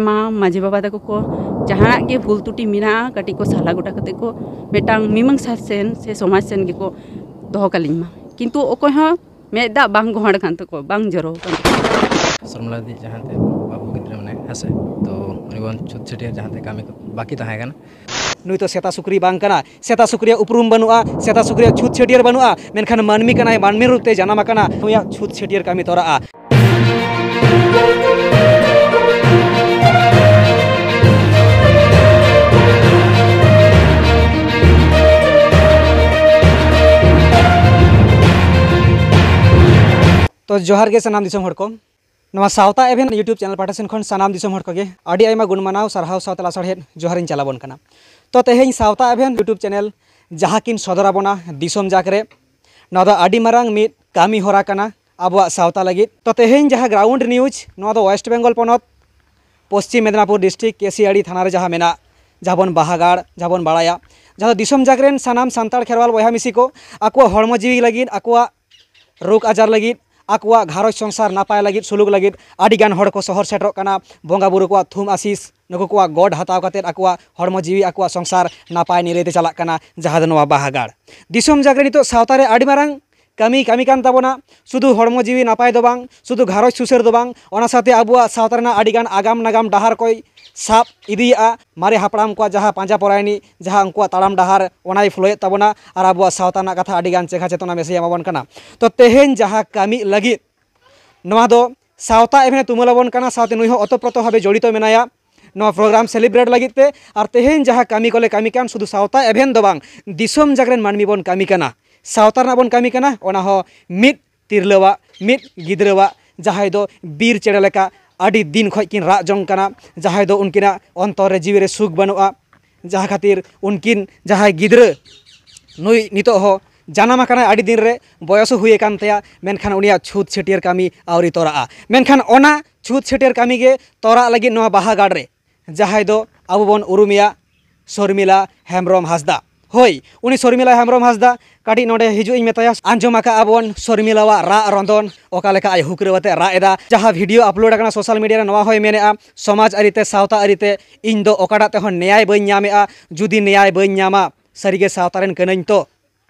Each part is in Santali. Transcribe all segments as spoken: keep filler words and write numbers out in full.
ᱢᱟ ᱢᱟᱹᱡᱷᱤ ᱵᱟᱵᱟ ᱛᱟᱠᱚ ᱠᱚ ᱡᱟᱦᱟᱱᱟᱜ ᱜᱮ ᱵᱷᱩᱞ ᱛᱩᱴᱤ ᱢᱮᱱᱟᱜᱼᱟ, ᱠᱟᱹᱴᱤᱡ ᱠᱚ ᱥᱟᱞᱟ ᱜᱚᱴᱟ ᱠᱟᱛᱮ ᱠᱚ ᱢᱤᱫᱴᱟᱝ ᱢᱤᱢᱟᱹᱝᱥᱟ ᱥᱮᱱ ᱥᱮ ᱥᱚᱢᱟᱡᱽ ᱥᱮᱱ ᱜᱮᱠᱚ ᱫᱚᱦᱚ ᱠᱟᱹᱞᱤᱧ ᱢᱟ, ᱠᱤᱱᱛᱩ ᱚᱠᱚᱭ ᱦᱚᱸ ᱢᱮᱫ ᱫᱟᱜ ᱵᱟᱝ ᱜᱚᱦᱚᱲ ᱠᱟᱱ ᱛᱟᱠᱚ, ᱵᱟᱝ ᱡᱚᱨᱚ ᱠᱟᱱ ᱛᱟᱠᱚ᱾ ᱥᱚᱨᱢᱚᱞᱟ ᱫᱤ ᱡᱟᱦᱟᱸ ᱛᱮ ᱵᱟᱹᱵᱩ ᱜᱤᱫᱽᱨᱟᱹ ᱢᱮᱱᱟᱭᱟ, ᱦᱮᱸ ᱥᱮ? ᱛᱚ ᱩᱱᱤ ᱵᱚᱱ ᱪᱷᱩᱛ ᱪᱷᱟᱹᱴᱭᱟᱹᱨ ᱡᱟᱦᱟᱸ ᱛᱮ ᱠᱟᱹᱢᱤ ᱠᱚ ᱵᱟᱹᱠᱤ ᱛᱟᱦᱮᱸ ᱠᱟᱱᱟ᱾ ᱱᱩᱭ ᱛᱚ ᱥᱮᱛᱟ ᱥᱩᱠᱨᱤ ᱵᱟᱝ ᱠᱟᱱᱟ, ᱥᱮᱛᱟ ᱥᱩᱠᱨᱤᱭᱟᱜ ᱩᱯᱨᱩᱢ ᱵᱟᱹᱱᱩᱜᱼᱟ, ᱥᱮᱛᱟ ᱥᱩᱠᱨᱤᱭᱟᱜ ᱪᱷᱩᱛ ᱪᱷᱟᱹᱴᱭᱟᱹᱨ ᱵᱟᱹᱱᱩᱜᱼᱟ, ᱢᱮᱱᱠᱷᱟᱱ ᱢᱟᱹᱱᱢᱤ ᱠᱟᱱᱟᱭ, ᱢᱟᱹᱱᱢᱤ ᱨᱩᱯ ᱛᱮ ᱡᱟᱱᱟᱢ ᱟᱠᱟᱱᱟ, ᱱᱩᱭᱟᱜ ᱪᱷᱩᱛ ᱪᱷᱟᱹᱴᱭᱟᱹᱨ ᱠᱟᱹᱢᱤ ᱛᱚᱨᱟᱜᱼᱟ᱾ ᱛᱚ ᱡᱚᱦᱟᱨ ᱜᱮ ᱥᱟᱱᱟᱢ ᱫᱤᱥᱚᱢ ᱦᱚᱲ ᱠᱚ᱾ ᱱᱚᱣᱟ ᱥᱟᱶᱛᱟ ᱮᱵᱷᱮᱱ YouTube ᱪᱮᱱᱮᱞ ᱯᱟᱦᱴᱟ ᱥᱮᱱ ᱠᱷᱚᱱ ᱥᱟᱱᱟᱢ ᱫᱤᱥᱚᱢ ᱦᱚᱲ ᱠᱚᱜᱮ ᱟᱹᱰᱤ ᱟᱭᱢᱟ ᱜᱩᱱ ᱢᱟᱱᱟᱣ, ᱥᱟᱨᱦᱟᱣ ᱥᱟᱶᱛᱮ ᱞᱟᱥᱟᱲᱦᱮᱫ ᱡᱚᱦᱟᱨᱤᱧ ᱪᱟᱞᱟᱵᱚᱱ ᱠᱟᱱᱟ᱾ ᱛᱚ ᱛᱮᱦᱮᱧ ᱥᱟᱶᱛᱟ ᱮᱵᱷᱮᱱ YouTube ᱪᱮᱱᱮᱞ ᱡᱟᱦᱟᱸ ᱠᱤᱱ ᱥᱚᱫᱚᱨ ᱟᱵᱚᱱᱟ ᱫᱤᱥᱚᱢ ᱡᱟᱠ ᱨᱮ, ᱱᱚᱣᱟ ᱫᱚ ᱟᱹᱰᱤ ᱢᱟᱨᱟᱝ ᱢᱤᱫ ᱠᱟᱹᱢᱤ ᱦᱚᱨᱟ ᱠᱟᱱᱟ ᱟᱵᱚᱣᱟᱜ ᱥᱟᱶᱛᱟ ᱞᱟᱹᱜᱤᱫ᱾ ᱛᱚ ᱛᱮᱦᱮᱧ ᱡᱟᱦᱟᱸ ᱜᱨᱟᱣᱩᱱᱰ ᱱᱤᱭᱩᱡᱽ, ᱱᱚᱣᱟ ᱫᱚ ᱳᱭᱮᱥᱴ ᱵᱮᱝᱜᱚᱞ ᱯᱚᱱᱚᱛ, ᱯᱚᱥᱪᱤᱢ ᱢᱮᱫᱽᱱᱟᱯᱩᱨ ᱰᱤᱥᱴᱨᱤᱠᱴ, ᱠᱮᱥᱤᱭᱟᱲᱤ ᱛᱷᱟᱱᱟ ᱨᱮ ᱡᱟᱦᱟᱸ ᱢᱮᱱᱟᱜ, ᱡᱟᱦᱟᱸ ᱵᱚᱱ ᱵᱟᱦᱟᱜᱟᱲ, ᱡᱟᱦᱟᱸ ᱵᱚᱱ ᱵᱟᱲᱟᱭᱟ, ᱡᱟᱦᱟᱸ ᱫᱚ ᱫᱤᱥᱚᱢ ᱡᱟᱠ ᱨᱮᱱ ᱥᱟᱱᱟᱢ ᱥᱟᱱᱛᱟᱲ ᱠᱷᱮᱨᱣᱟᱞ ᱵᱚᱭᱦᱟ ᱢᱤᱥᱤ ᱠᱚ ᱟᱠᱚᱣᱟᱜ ᱦᱚᱲᱢᱚ ᱡᱤᱣᱤ ᱞᱟᱹᱜᱤᱫ, ᱟᱠᱚᱣᱟᱜ ᱨᱳᱜᱽ ᱟᱡᱟᱨ ᱞᱟᱹᱜᱤᱫ, ᱟᱠᱚᱣᱟᱜ ᱜᱷᱟᱨᱚᱸᱡᱽ ᱥᱚᱝᱥᱟᱨ ᱱᱟᱯᱟᱭ ᱞᱟᱹᱜᱤᱫ, ᱥᱩᱞᱩᱠ ᱞᱟᱹᱜᱤᱫ ᱟᱹᱰᱤ ᱜᱟᱱ ᱦᱚᱲ ᱠᱚ ᱥᱚᱦᱚᱨ ᱥᱮᱴᱮᱨᱚᱜ ᱠᱟᱱᱟ᱾ ᱵᱚᱸᱜᱟ ᱵᱩᱨᱩ ᱠᱚᱣᱟᱜ ᱛᱷᱩᱢ ᱟᱥᱤᱥ, ᱱᱩᱠᱩ ᱠᱚᱣᱟᱜ ᱜᱚᱰ ᱦᱟᱛᱟᱣ ᱠᱟᱛᱮᱫ ᱟᱠᱚᱣᱟᱜ ᱦᱚᱲᱢᱚ ᱡᱤᱣᱤ, ᱟᱠᱚᱣᱟᱜ ᱥᱚᱝᱥᱟᱨ ᱱᱟᱯᱟᱭ ᱱᱤᱨᱟᱹᱭ ᱛᱮ ᱪᱟᱞᱟᱜ ᱠᱟᱱᱟ, ᱡᱟᱦᱟᱸ ᱫᱚ ᱱᱚᱣᱟ ᱵᱟᱦᱟᱜᱟᱲ᱾ ᱫᱤᱥᱚᱢ ᱡᱟᱠ ᱨᱮ ᱱᱤᱛᱚᱜ ᱥᱟᱶᱛᱟ ᱨᱮ ᱟᱹᱰᱤ ᱢᱟᱨᱟᱝ ᱠᱟᱹᱢᱤ, ᱠᱟᱹᱢᱤ ᱠᱟᱱ ᱛᱟᱵᱚᱱᱟ᱾ ᱥᱩᱫᱷᱩ ᱦᱚᱲᱢᱚ ᱡᱤᱣᱤ ᱱᱟᱯᱟᱭ ᱫᱚ ᱵᱟᱝ, ᱥᱩᱫᱷᱩ ᱜᱷᱟᱨᱚᱸᱡᱽ ᱥᱩᱥᱟᱹᱨ ᱫᱚ ᱵᱟᱝ, ᱚᱱᱟ ᱥᱟᱶᱛᱮ ᱟᱵᱚᱣᱟᱜ ᱥᱟᱶᱛᱟ ᱨᱮᱱᱟᱜ ᱟᱹᱰᱤ ᱜᱟᱱ ᱟᱜᱟᱢ ᱱᱟᱜᱟᱢ ᱰᱟᱦᱟᱨ ᱠᱚᱭ ᱥᱟᱵ ᱤᱫᱤᱭᱮᱫᱼᱟ᱾ ᱢᱟᱨᱮ ᱦᱟᱯᱲᱟᱢ ᱠᱚᱣᱟᱜ ᱡᱟᱦᱟᱸ ᱯᱟᱸᱡᱟ ᱯᱚᱨᱟᱭᱱᱤ, ᱡᱟᱦᱟᱸ ᱩᱱᱠᱩᱣᱟᱜ ᱛᱟᱲᱟᱢ ᱰᱟᱦᱟᱨ, ᱚᱱᱟᱭ ᱯᱷᱳᱞᱳᱭᱮᱫ ᱛᱟᱵᱚᱱᱟ ᱟᱨ ᱟᱵᱚᱣᱟᱜ ᱥᱟᱶᱛᱟ ᱨᱮᱱᱟᱜ ᱠᱟᱛᱷᱟ ᱟᱹᱰᱤ ᱜᱟᱱ ᱪᱮᱸᱜᱷᱟ ᱪᱮᱛᱚᱱᱟ ᱢᱮᱥᱮ ᱮᱢᱟᱵᱚᱱ ᱠᱟᱱᱟ᱾ ᱛᱚ ᱛᱮᱦᱮᱧ ᱡᱟᱦᱟᱸ ᱠᱟᱹᱢᱤ ᱞᱟᱹᱜᱤᱫ, ᱱᱚᱣᱟ ᱫᱚ ᱥᱟᱶᱛᱟ ᱮᱵᱷᱮᱱ ᱮ ᱛᱩᱢᱟᱹᱞ ᱟᱵᱚᱱ ᱠᱟᱱᱟ, ᱥᱟᱶᱛᱮ ᱱᱩᱭ ᱦᱚᱸ ᱚᱛᱚᱯᱨᱚᱛᱚ ᱵᱷᱟᱵᱮ ᱡᱚᱲᱤᱛᱚ ᱢᱮᱱᱟᱭᱟ ᱱᱚᱣᱟ ᱯᱨᱳᱜᱨᱟᱢ ᱥᱮᱞᱤᱵᱨᱮᱴ ᱞᱟᱹᱜᱤᱫ ᱛᱮ᱾ ᱟᱨ ᱛᱮᱦᱮᱧ ᱡᱟᱦᱟᱸ ᱠᱟᱹᱢᱤ ᱠᱚᱞᱮ ᱠᱟᱹᱢᱤ ᱠᱟᱱ, ᱥᱩᱫᱷᱩ ᱥᱟᱶᱛᱟ ᱮᱵᱷᱮᱱ ᱫᱚ ᱵᱟᱝ, ᱫᱤᱥᱚᱢ ᱡᱟᱠ ᱨᱮᱱ ᱢᱟᱹᱱᱢᱤ ᱵᱚᱱ ᱠᱟᱹᱢᱤ ᱠᱟᱱᱟ, ᱥᱟᱶᱛᱟ ᱨᱮᱱᱟᱜ ᱵᱚᱱ ᱠᱟᱹᱢᱤ ᱠᱟᱱᱟ, ᱚᱱᱟ ᱦᱚᱸ ᱢᱤᱫ ᱛᱤᱨᱞᱟᱹᱣᱟᱜ, ᱢᱤᱫ ᱜᱤᱫᱽᱨᱟᱹᱣᱟᱜ, ᱡᱟᱦᱟᱸᱭ ᱫᱚ ᱵᱤᱨ ᱪᱮᱬᱮ ᱞᱮᱠᱟ ᱟᱹᱰᱤ ᱫᱤᱱ ᱠᱷᱚᱱ ᱠᱤᱱ ᱨᱟᱜ ᱡᱚᱝ ᱠᱟᱱᱟ, ᱡᱟᱦᱟᱸᱭ ᱫᱚ ᱩᱱᱠᱤᱱᱟᱜ ᱚᱱᱛᱚᱨ ᱨᱮ, ᱡᱤᱣᱤ ᱨᱮ ᱥᱩᱠ ᱵᱟᱹᱱᱩᱜᱼᱟ, ᱡᱟᱦᱟᱸ ᱠᱷᱟᱹᱛᱤᱨ ᱩᱱᱠᱤᱱ ᱡᱟᱦᱟᱸᱭ ᱜᱤᱫᱽᱨᱟᱹ, ᱱᱩᱭ ᱱᱤᱛᱚᱜ ᱦᱚᱸ ᱡᱟᱱᱟᱢ ᱟᱠᱟᱱᱟᱭ, ᱟᱹᱰᱤ ᱫᱤᱱ ᱨᱮ ᱵᱚᱭᱚᱥ ᱦᱚᱸ ᱦᱩᱭ ᱟᱠᱟᱱ ᱛᱟᱭᱟ, ᱢᱮᱱᱠᱷᱟᱱ ᱩᱱᱤᱭᱟᱜ ᱪᱷᱩᱛ ᱪᱷᱟᱹᱴᱭᱟᱹᱨ ᱠᱟᱹᱢᱤ ᱟᱹᱣᱨᱤ ᱛᱚᱨᱟᱜᱼᱟ᱾ ᱢᱮᱱᱠᱷᱟᱱ ᱚᱱᱟ ᱪᱷᱩᱛ ᱪᱷᱟᱹᱴᱭᱟᱹᱨ ᱠᱟᱹᱢᱤ ᱜᱮ ᱛᱚᱨᱟᱜ ᱞᱟᱹᱜᱤᱫ ᱱᱚᱣᱟ ᱵᱟᱦᱟ ᱜᱟᱲ ᱨᱮ, ᱡᱟᱦᱟᱸᱭ ᱫᱚ ᱟᱵᱚ ᱵᱚᱱ ᱩᱨᱩᱢᱮᱭᱟ ᱥᱚᱨᱢᱤᱞᱟ ᱦᱮᱢᱵᱨᱚᱢ ᱦᱟᱸᱥᱫᱟ, ᱦᱳᱭ, ᱩᱱᱤ ᱥᱚᱨᱢᱤᱞᱟ ᱦᱮᱢᱵᱨᱚᱢ ᱦᱟᱸᱥᱫᱟ ᱠᱟᱹᱴᱤᱡ ᱱᱚᱰᱮ ᱦᱤᱡᱩᱜ ᱤᱧ ᱢᱮᱛᱟᱭᱟ᱾ ᱟᱸᱡᱚᱢ ᱟᱠᱟᱫᱼᱟ ᱵᱚᱱ ᱥᱚᱨᱢᱤᱞᱟᱣᱟᱜ ᱨᱟᱜ ᱨᱚᱸᱫᱚᱱ, ᱚᱠᱟ ᱞᱮᱠᱟ ᱟᱡ ᱦᱩᱠᱨᱟᱹᱣ ᱟᱛᱮ ᱨᱟᱜ ᱮᱫᱟ᱾ ᱡᱟᱦᱟᱸ ᱵᱷᱤᱰᱤᱭᱳ ᱟᱯᱞᱳᱰ ᱟᱠᱟᱱᱟ ᱥᱳᱥᱟᱞ ᱢᱤᱰᱤᱭᱟ ᱨᱮ, ᱱᱚᱣᱟ ᱦᱚᱸᱭ ᱢᱮᱱᱮᱫᱼᱟ, ᱥᱚᱢᱟᱡᱽ ᱟᱹᱨᱤᱛᱮ, ᱥᱟᱶᱛᱟ ᱟᱹᱨᱤᱛᱮ ᱤᱧ ᱫᱚ ᱚᱠᱟᱴᱟᱜ ᱛᱮᱦᱚᱸ ᱱᱮᱭᱟᱭ ᱵᱟᱹᱧ ᱧᱟᱢᱮᱫᱼᱟ᱾ ᱡᱩᱫᱤ ᱱᱮᱭᱟᱭ ᱵᱟᱹᱧ ᱧᱟᱢᱟ, ᱥᱟᱹᱨᱤᱜᱮ ᱥᱟᱶᱛᱟ ᱨᱮᱱ ᱠᱟᱹᱱᱟᱹᱧ ᱛᱚ,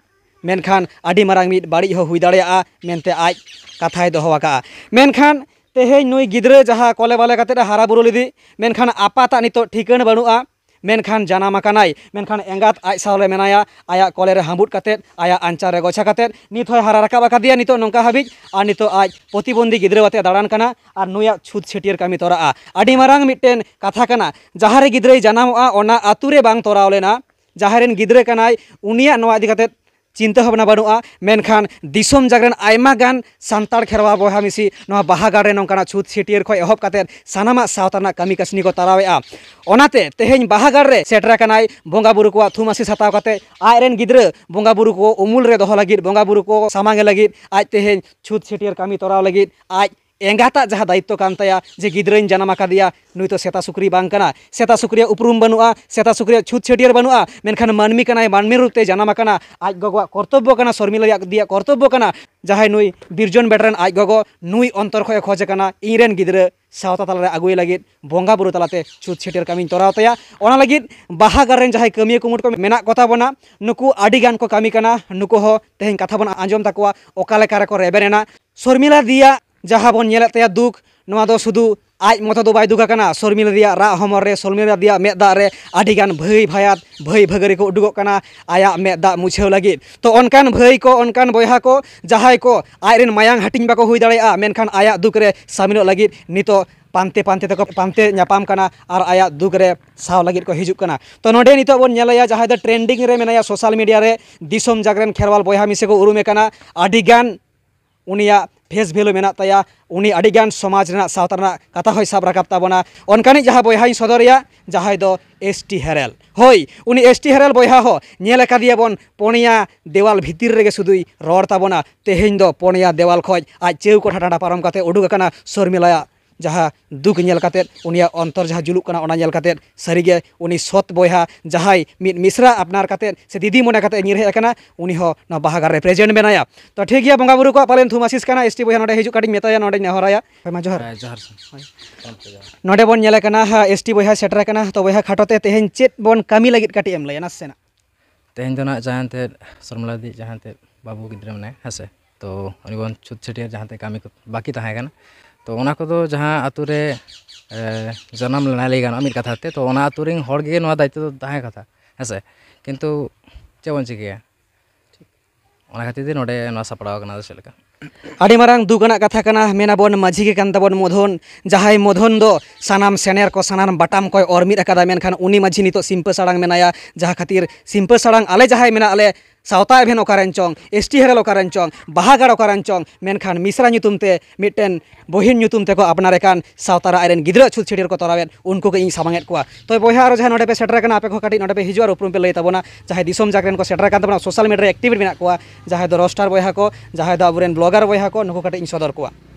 ᱢᱮᱱᱠᱷᱟᱱ ᱟᱹᱰᱤ ᱢᱟᱨᱟᱝ ᱢᱤᱫ ᱵᱟᱹᱲᱤᱡ ᱦᱚᱸ ᱦᱩᱭ ᱫᱟᱲᱮᱭᱟᱜᱼᱟ ᱢᱮᱱᱛᱮ ᱟᱡ ᱠᱟᱛᱷᱟᱭ ᱫᱚᱦᱚ ᱟᱠᱟᱫᱼᱟ᱾ ᱢᱮᱱᱠᱷᱟᱱ ᱛᱮᱦᱮᱧ ᱱᱩᱭ ᱜᱤᱫᱽᱨᱟᱹ ᱡᱟᱦᱟᱸ ᱠᱚᱞᱮ ᱵᱟᱞᱮ ᱠᱟᱛᱮᱫ ᱮ ᱦᱟᱨᱟ ᱵᱩᱨᱩ ᱞᱮᱫᱮ, ᱢᱮᱱᱠᱷᱟᱱ ᱟᱯᱟᱛᱟᱜ ᱱᱤᱛᱚᱜ ᱴᱷᱤᱠᱟᱹᱱ ᱵᱟᱹᱱᱩᱜᱼᱟ᱾ ᱢᱮᱱᱠᱷᱟᱱ ᱡᱟᱱᱟᱢ ᱟᱠᱟᱱᱟᱭ, ᱢᱮᱱᱠᱷᱟᱱ ᱮᱸᱜᱟᱛ ᱟᱡ ᱥᱟᱶ ᱨᱮ ᱢᱮᱱᱟᱭᱟ, ᱟᱭᱟᱜ ᱠᱚᱞᱮ ᱨᱮ ᱦᱟᱸᱵᱩᱫ ᱠᱟᱛᱮᱫ, ᱟᱭᱟᱜ ᱟᱧᱪᱟᱨ ᱨᱮ ᱜᱚᱪᱷᱟ ᱠᱟᱛᱮᱫ ᱱᱤᱛ ᱦᱚᱸᱭ ᱦᱟᱨᱟ ᱨᱟᱠᱟᱵ ᱟᱠᱟᱫᱮᱭᱟ ᱱᱤᱛᱚᱜ ᱱᱚᱝᱠᱟ ᱦᱟᱹᱵᱤᱡ᱾ ᱟᱨ ᱱᱤᱛᱚᱜ ᱟᱡ ᱯᱨᱚᱛᱤᱵᱚᱱᱫᱷᱤ ᱜᱤᱫᱽᱨᱟᱹ ᱟᱛᱮ ᱫᱟᱬᱟᱱ ᱠᱟᱱᱟ ᱟᱨ ᱱᱩᱭᱟᱜ ᱪᱷᱩᱛ ᱪᱷᱟᱹᱴᱭᱟᱹᱨ ᱠᱟᱹᱢᱤ ᱛᱚᱨᱟᱜᱼᱟ᱾ ᱟᱹᱰᱤ ᱢᱟᱨᱟᱝ ᱢᱤᱫᱴᱮᱱ ᱠᱟᱛᱷᱟ ᱠᱟᱱᱟ, ᱡᱟᱦᱟᱸ ᱨᱮ ᱜᱤᱫᱽᱨᱟᱹᱭ ᱡᱟᱱᱟᱢᱚᱜᱼᱟ ᱚᱱᱟ ᱟᱹᱛᱩ ᱨᱮ ᱵᱟᱝ ᱛᱚᱨᱟᱣ ᱞᱮᱱᱟ, ᱡᱟᱦᱟᱸᱭ ᱨᱮᱱ ᱜᱤᱫᱽᱨᱟᱹ ᱠᱟᱱᱟᱭ ᱩᱱᱤᱭᱟᱜ ᱱᱚᱣᱟ ᱤᱫᱤ ᱠᱟᱛᱮᱫ ᱪᱤᱱᱛᱟᱹ ᱵᱷᱟᱵᱽᱱᱟ ᱵᱟᱹᱱᱩᱜᱼᱟ᱾ ᱢᱮᱱᱠᱷᱟᱱ ᱫᱤᱥᱚᱢ ᱡᱟᱠ ᱨᱮᱱ ᱟᱭᱢᱟ ᱜᱟᱱ ᱥᱟᱱᱛᱟᱲ ᱠᱷᱮᱨᱣᱟᱞ ᱵᱚᱭᱦᱟ ᱢᱤᱥᱤ ᱱᱚᱣᱟ ᱵᱟᱦᱟ ᱜᱟᱲ ᱨᱮ ᱱᱚᱝᱠᱟᱱᱟᱜ ᱪᱷᱩᱛ ᱪᱷᱟᱹᱴᱭᱟᱹᱨ ᱠᱷᱚᱱ ᱮᱦᱚᱵ ᱠᱟᱛᱮᱫ ᱥᱟᱱᱟᱢᱟᱜ ᱥᱟᱶᱛᱟ ᱨᱮᱱᱟᱜ ᱠᱟᱹᱢᱤ ᱠᱟᱹᱥᱱᱤ ᱠᱚ ᱛᱟᱨᱟᱣᱮᱫᱼᱟ᱾ ᱚᱱᱟᱛᱮ ᱛᱮᱦᱮᱧ ᱵᱟᱦᱟ ᱜᱟᱲ ᱨᱮ ᱥᱮᱴᱮᱨ ᱟᱠᱟᱱᱟᱭ, ᱵᱚᱸᱜᱟ ᱵᱩᱨᱩ ᱠᱚᱣᱟᱜ ᱛᱷᱩᱢ ᱟᱥᱤᱥ ᱦᱟᱛᱟᱣ ᱠᱟᱛᱮᱫ ᱟᱡ ᱨᱮᱱ ᱜᱤᱫᱽᱨᱟᱹ ᱵᱚᱸᱜᱟ ᱵᱩᱨᱩ ᱠᱚ ᱩᱢᱩᱞ ᱨᱮ ᱫᱚᱦᱚ ᱞᱟᱹᱜᱤᱫ, ᱵᱚᱸᱜᱟ ᱵᱩᱨᱩ ᱠᱚ ᱥᱟᱢᱟᱝ ᱮ ᱞᱟᱹᱜᱤᱫ, ᱟᱡ ᱛᱮᱦᱮᱧ ᱪᱷᱩᱛ ᱪᱷᱟᱹᱴᱭᱟᱹᱨ ᱠᱟᱹᱢᱤ ᱛᱚᱨᱟᱣ ᱞᱟᱹᱜᱤᱫ ᱟᱡ ᱮᱸᱜᱟᱛᱟᱜ ᱡᱟᱦᱟᱸ ᱫᱟᱭᱤᱛᱛᱚ ᱠᱟᱱ ᱛᱟᱭᱟ, ᱡᱮ ᱜᱤᱫᱽᱨᱟᱹᱧ ᱡᱟᱱᱟᱢ ᱟᱠᱟᱫᱮᱭᱟ, ᱱᱩᱭ ᱫᱚ ᱥᱮᱛᱟ ᱥᱩᱠᱨᱤ ᱵᱟᱝ ᱠᱟᱱᱟ, ᱥᱮᱛᱟ ᱥᱩᱠᱨᱤᱭᱟᱜ ᱩᱯᱨᱩᱢ ᱵᱟᱹᱱᱩᱜᱼᱟ, ᱥᱮᱛᱟ ᱥᱩᱠᱨᱤᱭᱟᱜ ᱪᱷᱩᱛ ᱪᱷᱟᱹᱴᱭᱟᱹᱨ ᱵᱟᱹᱱᱩᱜᱼᱟ, ᱢᱮᱱᱠᱷᱟᱱ ᱢᱟᱹᱱᱢᱤ ᱠᱟᱱᱟᱭ, ᱢᱟᱹᱱᱢᱤ ᱨᱩᱯ ᱛᱮ ᱡᱟᱱᱟᱢ ᱟᱠᱟᱱᱟ, ᱟᱡ ᱜᱚᱜᱚᱣᱟᱜ ᱠᱚᱨᱛᱚᱵᱽᱵᱚ ᱠᱟᱱᱟ, ᱥᱚᱨᱢᱤᱞᱟ ᱨᱮᱭᱟᱜ ᱫᱤᱭᱟᱜ ᱠᱚᱨᱛᱚᱵᱽᱵᱚ ᱠᱟᱱᱟ, ᱡᱟᱦᱟᱸᱭ ᱱᱩᱭ ᱵᱤᱨᱡᱚᱱ ᱵᱮᱴ ᱨᱮᱱ ᱟᱡ ᱜᱚᱜᱚ, ᱱᱩᱭ ᱚᱱᱛᱚᱨ ᱠᱷᱚᱱ ᱮ ᱠᱷᱚᱡᱽ ᱟᱠᱟᱱᱟ, ᱤᱧ ᱨᱮᱱ ᱜᱤᱫᱽᱨᱟᱹ ᱥᱟᱶᱛᱟ ᱛᱟᱞᱟᱨᱮ ᱟᱹᱜᱩᱭ ᱞᱟᱹᱜᱤᱫ ᱵᱚᱸᱜᱟ ᱵᱩᱨᱩ ᱛᱟᱞᱟᱛᱮ ᱪᱷᱩᱛ ᱪᱷᱟᱹᱴᱭᱟᱹᱨ ᱠᱟᱹᱢᱤᱧ ᱛᱚᱨᱟᱣ ᱛᱟᱭᱟ᱾ ᱚᱱᱟ ᱞᱟᱹᱜᱤᱫ ᱵᱟᱦᱟ ᱜᱟᱲ ᱨᱮᱱ ᱡᱟᱦᱟᱸᱭ ᱠᱟᱹᱢᱤᱭᱟᱹ ᱠᱩᱢᱩᱴ ᱠᱚ ᱢᱮᱱᱟᱜ ᱠᱚᱛᱟ ᱵᱚᱱᱟ, ᱱᱩᱠᱩ ᱟᱹᱰᱤ ᱜᱟᱱ ᱠᱚ ᱠᱟᱹᱢᱤ ᱠᱟᱱᱟ᱾ ᱱᱩᱠᱩ ᱦᱚᱸ ᱛᱮᱦᱮᱧ ᱠᱟᱛᱷᱟ ᱵᱚᱱ ᱟᱸᱡᱚᱢ ᱛᱟᱠᱚᱣᱟ, ᱚᱠᱟ ᱞᱮᱠᱟ ᱨᱮᱠᱚ ᱨᱮᱵᱮᱱ ᱮᱱᱟ᱾ ᱥᱚᱨᱢᱤᱞᱟ ᱫᱤᱭᱟᱜ ᱡᱟᱦᱟᱸ ᱵᱚᱱ ᱧᱮᱞᱮᱫ ᱛᱟᱭᱟ ᱫᱩᱠ, ᱱᱚᱣᱟ ᱫᱚ ᱥᱩᱫᱷᱩ ᱟᱡ ᱢᱚᱛᱚ ᱫᱚ ᱵᱟᱭ ᱫᱩᱠ ᱟᱠᱟᱱᱟ᱾ ᱥᱚᱨᱢᱤᱞᱟ ᱫᱤᱭᱟᱜ ᱨᱟᱜ ᱦᱚᱢᱚᱨ ᱨᱮ, ᱥᱚᱨᱢᱤᱞᱟ ᱫᱤᱭᱟᱜ ᱢᱮᱫ ᱫᱟᱜ ᱨᱮ ᱟᱹᱰᱤ ᱜᱟᱱ ᱵᱷᱟᱹᱭ ᱵᱷᱟᱭᱟᱛ, ᱵᱷᱟᱹᱭ ᱵᱷᱟᱹᱜᱟᱹᱨᱤ ᱠᱚ ᱩᱰᱩᱠᱚᱜ ᱠᱟᱱᱟ ᱟᱭᱟᱜ ᱢᱮᱫ ᱫᱟᱜ ᱢᱩᱪᱷᱟᱹᱣ ᱞᱟᱹᱜᱤᱫ᱾ ᱛᱚ ᱚᱱᱠᱟᱱ ᱵᱷᱟᱹᱭ ᱠᱚ, ᱚᱱᱠᱟᱱ ᱵᱚᱭᱦᱟ ᱠᱚ, ᱡᱟᱦᱟᱸᱭ ᱠᱚ ᱟᱡ ᱨᱮᱱ ᱢᱟᱭᱟᱝ ᱦᱟᱹᱴᱤᱧ ᱵᱟᱠᱚ ᱦᱩᱭ ᱫᱟᱲᱮᱭᱟᱜᱼᱟ, ᱢᱮᱱᱠᱷᱟᱱ ᱟᱭᱟᱜ ᱫᱩᱠ ᱨᱮ ᱥᱟᱢᱤᱞᱚᱜ ᱞᱟᱹᱜᱤᱫ ᱱᱤᱛᱚᱜ ᱯᱟᱱᱛᱮ ᱯᱟᱱᱛᱮ ᱛᱮᱠᱚ ᱯᱟᱱᱛᱮ ᱧᱟᱯᱟᱢ ᱠᱟᱱᱟ ᱟᱨ ᱟᱭᱟᱜ ᱫᱩᱠ ᱨᱮ ᱥᱟᱶ ᱞᱟᱹᱜᱤᱫ ᱠᱚ ᱦᱤᱡᱩᱜ ᱠᱟᱱᱟ᱾ ᱛᱚ ᱱᱚᱰᱮ ᱱᱤᱛᱚᱜ ᱵᱚᱱ ᱧᱮᱞᱮᱭᱟ, ᱡᱟᱦᱟᱸᱭ ᱫᱚ ᱴᱨᱮᱱᱰᱤᱝ ᱨᱮ ᱢᱮᱱᱟᱭᱟ ᱥᱳᱥᱟᱞ ᱢᱤᱰᱤᱭᱟ ᱨᱮ, ᱫᱤᱥᱚᱢ ᱡᱟᱠ ᱨᱮᱱ ᱠᱷᱮᱨᱣᱟᱞ ᱵᱚᱭᱦᱟ ᱢᱤᱥᱤ ᱠᱚ ᱩᱨᱩᱢᱮ ᱠᱟᱱᱟ, ᱟᱹᱰᱤ ᱜᱟᱱ ᱩᱱᱤᱭᱟᱜ ᱯᱷᱮᱥ ᱵᱷᱮᱞᱩ ᱢᱮᱱᱟᱜ ᱛᱟᱭᱟ, ᱩᱱᱤ ᱟᱹᱰᱤ ᱜᱟᱱ ᱥᱚᱢᱟᱡᱽ ᱨᱮᱱᱟᱜ, ᱥᱟᱶᱛᱟ ᱨᱮᱱᱟᱜ ᱠᱟᱛᱷᱟ ᱦᱚᱸᱭ ᱥᱟᱵ ᱨᱟᱠᱟᱵ ᱛᱟᱵᱚᱱᱟ᱾ ᱚᱱᱠᱟᱱᱤᱡ ᱡᱟᱦᱟᱸ ᱵᱚᱭᱦᱟᱧ ᱥᱚᱫᱚᱨᱮᱭᱟ, ᱡᱟᱦᱟᱸᱭ ᱫᱚ ᱮᱥ ᱴᱤ ᱦᱮᱨᱮᱞ᱾ ᱦᱳᱭ, ᱩᱱᱤ ᱮᱥ ᱴᱤ ᱦᱮᱨᱮᱞ ᱵᱚᱭᱦᱟ ᱦᱚᱸ ᱧᱮᱞ ᱟᱠᱟᱫᱮᱭᱟ ᱵᱚᱱ, ᱯᱚᱱᱭᱟ ᱫᱮᱣᱟᱞ ᱵᱷᱤᱛᱤᱨ ᱨᱮᱜᱮ ᱥᱩᱫᱷᱩᱭ ᱨᱚᱲ ᱛᱟᱵᱚᱱᱟ᱾ ᱛᱮᱦᱮᱧ ᱫᱚ ᱯᱚᱱᱭᱟ ᱫᱮᱣᱟᱞ ᱠᱷᱚᱡ ᱟᱡ ᱪᱟᱹᱣ ᱠᱚ ᱴᱷᱟᱰᱟ ᱯᱟᱨᱚᱢ ᱠᱟᱛᱮ ᱩᱰᱩᱠ ᱟᱠᱟᱱᱟ ᱥᱚᱨᱢᱤᱞᱟᱭᱟᱜ ᱡᱟᱦᱟᱸ ᱫᱩᱠ ᱧᱮᱞ ᱠᱟᱛᱮᱫ, ᱩᱱᱤᱭᱟᱜ ᱚᱱᱛᱚᱨ ᱡᱟᱦᱟᱸ ᱡᱩᱞᱩᱜ ᱠᱟᱱᱟ, ᱚᱱᱟ ᱧᱮᱞ ᱠᱟᱛᱮᱫ ᱥᱟᱹᱨᱤᱜᱮ ᱩᱱᱤ ᱥᱚᱛ ᱵᱚᱭᱦᱟ, ᱡᱟᱦᱟᱸᱭ ᱢᱤᱫ ᱢᱤᱥᱨᱟ ᱟᱯᱱᱟᱨ ᱠᱟᱛᱮᱫ ᱥᱮ ᱫᱤᱫᱤ ᱢᱚᱱᱮ ᱠᱟᱛᱮᱫ ᱧᱤᱨ ᱦᱮᱡ ᱟᱠᱟᱱᱟ, ᱩᱱᱤ ᱦᱚᱸ ᱱᱚᱣᱟ ᱵᱟᱦᱟ ᱜᱟᱲ ᱨᱮ present ᱢᱮᱱᱟᱭᱟ᱾ ᱛᱚ ᱴᱷᱤᱠ ᱜᱮᱭᱟ, ᱵᱚᱸᱜᱟ ᱵᱩᱨᱩ ᱠᱚᱣᱟᱜ ᱯᱟᱞᱮᱱ ᱛᱷᱩᱢ ᱟᱥᱤᱥ ᱠᱟᱱᱟ, ᱮᱥ ᱴᱤ ᱵᱚᱭᱦᱟ ᱱᱚᱰᱮ ᱦᱤᱡᱩᱜ, ᱠᱟᱹᱴᱤᱡ ᱢᱮᱛᱟᱭᱟ, ᱱᱚᱰᱮᱧ ᱱᱮᱦᱚᱨᱟᱭᱟ᱾ ᱦᱳᱭ ᱢᱟ, ᱡᱚᱦᱟᱨ᱾ ᱦᱮᱸ, ᱡᱚᱦᱟᱨ ᱥᱮ᱾ ᱦᱳᱭ᱾ ᱱᱚᱰᱮ ᱵᱚᱱ ᱧᱮᱞᱮ ᱠᱟᱱᱟ, ᱦᱟᱸ, ᱮᱥ ᱴᱤ ᱵᱚᱭᱦᱟ ᱥᱮᱴᱮᱨ ᱟᱠᱟᱱᱟ᱾ ᱛᱚ ᱵᱚᱭᱦᱟ, ᱠᱷᱟᱴᱚ ᱛᱮ ᱛᱮᱦᱮᱧ ᱪᱮᱫ ᱵᱚᱱ ᱠᱟᱹᱢᱤ ᱞᱟᱹᱜᱤᱫ, ᱠᱟᱹᱴᱤᱡ ᱮᱢ ᱞᱟᱹᱭᱟ ᱱᱟᱥᱮᱱᱟᱜ? ᱛᱮᱦᱮᱧ ᱫᱚ ᱱᱟᱜ ᱡᱟᱦᱟᱸ ᱮᱱᱛᱮᱫ ᱥᱚᱨᱢᱚᱞᱟ ᱫᱤ ᱡᱟᱦᱟᱸ ᱮᱱᱛᱮᱫ ᱵᱟᱹᱵᱩ ᱜᱤᱫᱽᱨᱟᱹ ᱢᱮᱱᱟᱭᱟ, ᱦᱮᱸ ᱥᱮ, ᱛᱚ ᱩᱱᱤ ᱵᱚᱱ ᱪᱷᱩᱛ ᱪᱷᱟᱹᱴᱭᱟᱹᱨ ᱡᱟᱦᱟᱸ ᱮᱱᱛᱮᱫ ᱠᱟᱹᱢᱤ ᱠᱚ ᱵᱟᱹᱠᱤ ᱛᱟᱦᱮᱸ ᱠᱟᱱᱟ, ᱛᱚ ᱚᱱᱟ ᱠᱚᱫᱚ ᱡᱟᱦᱟᱸ ᱟᱛᱳ ᱨᱮ, ᱮ, ᱡᱟᱱᱟᱢ ᱞᱮᱱᱟᱭ, ᱞᱟᱹᱭ ᱜᱟᱱᱚᱜᱼᱟ ᱢᱤᱫ ᱠᱟᱛᱷᱟ ᱛᱮ, ᱛᱚ ᱚᱱᱟ ᱟᱛᱳ ᱨᱮᱱ ᱦᱚᱲ ᱜᱮ ᱱᱚᱣᱟ ᱫᱟᱭᱤᱛᱛᱚ ᱫᱚ ᱛᱟᱦᱮᱸ ᱠᱟᱛᱷᱟ, ᱦᱮᱸ ᱥᱮ, ᱠᱤᱱᱛᱩ ᱪᱮᱫ ᱵᱚᱱ ᱪᱤᱠᱟᱹᱭᱟ, ᱚᱱᱟ ᱠᱷᱟᱹᱛᱤᱨ ᱛᱮ ᱱᱚᱰᱮ ᱱᱚᱣᱟ ᱥᱟᱯᱲᱟᱣ ᱠᱟᱱᱟ᱾ ᱫᱚ ᱪᱮᱫ ᱞᱮᱠᱟ? ᱟᱹᱰᱤ ᱢᱟᱨᱟᱝ ᱫᱩᱠ ᱟᱱᱟᱜ ᱠᱟᱛᱷᱟ ᱠᱟᱱᱟ᱾ ᱢᱮᱱᱟᱵᱚᱱ ᱢᱟᱹᱡᱷᱤ ᱜᱮ ᱠᱟᱱ ᱛᱟᱵᱚᱱ ᱢᱚᱫᱷᱚᱱ, ᱡᱟᱦᱟᱸᱭ ᱢᱚᱫᱷᱚᱱ ᱫᱚ ᱥᱟᱱᱟᱢ ᱥᱮᱱᱮᱨ ᱠᱚ, ᱥᱟᱱᱟᱢ ᱵᱟᱴᱟᱢ ᱠᱚᱭ ᱚᱨ ᱢᱤᱫ ᱟᱠᱟᱫᱟ, ᱢᱮᱱᱠᱷᱟᱱ ᱩᱱᱤ ᱢᱟᱹᱡᱷᱤ ᱱᱤᱛᱚᱜ ᱥᱤᱢᱯᱟᱹ ᱥᱟᱲᱟᱝ ᱢᱮᱱᱟᱭᱟ, ᱡᱟᱦᱟᱸ ᱠᱷᱟᱹᱛᱤᱨ ᱥᱤᱢᱯᱟᱹ ᱥᱟᱲᱟᱝ ᱟᱞᱮ ᱡᱟᱦᱟᱸᱭ ᱢᱮᱱᱟᱜ ᱞᱮ, ᱥᱟᱶᱛᱟ ᱮᱵᱷᱮᱱ ᱚᱠᱟᱨᱮᱱ ᱪᱚᱝ, ᱮᱥ ᱴᱤ ᱦᱮᱨᱮᱞ ᱚᱠᱟᱨᱮᱱ ᱪᱚᱝ, ᱵᱟᱦᱟᱜᱟᱲ ᱚᱠᱟᱨᱮᱱ ᱪᱚᱝ, ᱢᱮᱱᱠᱷᱟᱱ ᱢᱤᱥᱨᱟ ᱧᱩᱛᱩᱢ ᱛᱮ ᱢᱤᱫᱴᱮᱱ ᱵᱚᱦᱤᱱ ᱧᱩᱛᱩᱢ ᱛᱮᱠᱚ ᱟᱯᱱᱟᱨᱮ ᱠᱟᱱ ᱥᱟᱶᱛᱟ ᱨᱮ ᱟᱡ ᱨᱮᱱ ᱜᱤᱫᱽᱨᱟᱹ ᱪᱷᱩᱛ ᱪᱷᱟᱹᱴᱭᱟᱹᱨ ᱠᱚ ᱛᱚᱨᱟᱣᱮᱫ, ᱩᱱᱠᱩ ᱜᱮ ᱤᱧ ᱥᱟᱢᱟᱝ ᱮᱫ ᱠᱚᱣᱟ᱾ ᱛᱚ ᱵᱚᱭᱦᱟ, ᱟᱨᱚ ᱡᱟᱦᱟᱸᱭ ᱱᱚᱰᱮ ᱯᱮ ᱥᱮᱴᱮᱨ ᱟᱠᱟᱱᱟ, ᱟᱯᱮ ᱠᱚ ᱠᱟᱹᱴᱤᱡ ᱱᱚᱰᱮ ᱯᱮ ᱦᱤᱡᱩᱜᱼᱟ ᱟᱨ ᱩᱯᱨᱩᱢ ᱯᱮ ᱞᱟᱹᱭ ᱛᱟᱵᱚᱱᱟ᱾ ᱡᱟᱦᱟᱸᱭ ᱫᱤᱥᱚᱢ ᱡᱟᱠ ᱨᱮᱱ ᱠᱚ ᱥᱮᱴᱮᱨ ᱟᱠᱟᱱ ᱛᱟᱵᱚᱱᱟ, social media ᱨᱮ active ᱢᱮᱱᱟᱜ ᱠᱚᱣᱟ, ᱡᱟᱦᱟᱸᱭ ᱫᱚ roaster ᱵᱚᱭᱦᱟ ᱠᱚ, ᱡᱟᱦᱟᱸᱭ ᱫᱚ ᱟᱵᱚᱨᱮᱱ blogger ᱵᱚᱭᱦᱟ ᱠᱚ, ᱱᱩᱠᱩ ᱠᱟᱹᱴᱤᱡ ᱤᱧ ᱥᱚᱫᱚᱨ ᱠᱚᱣᱟ᱾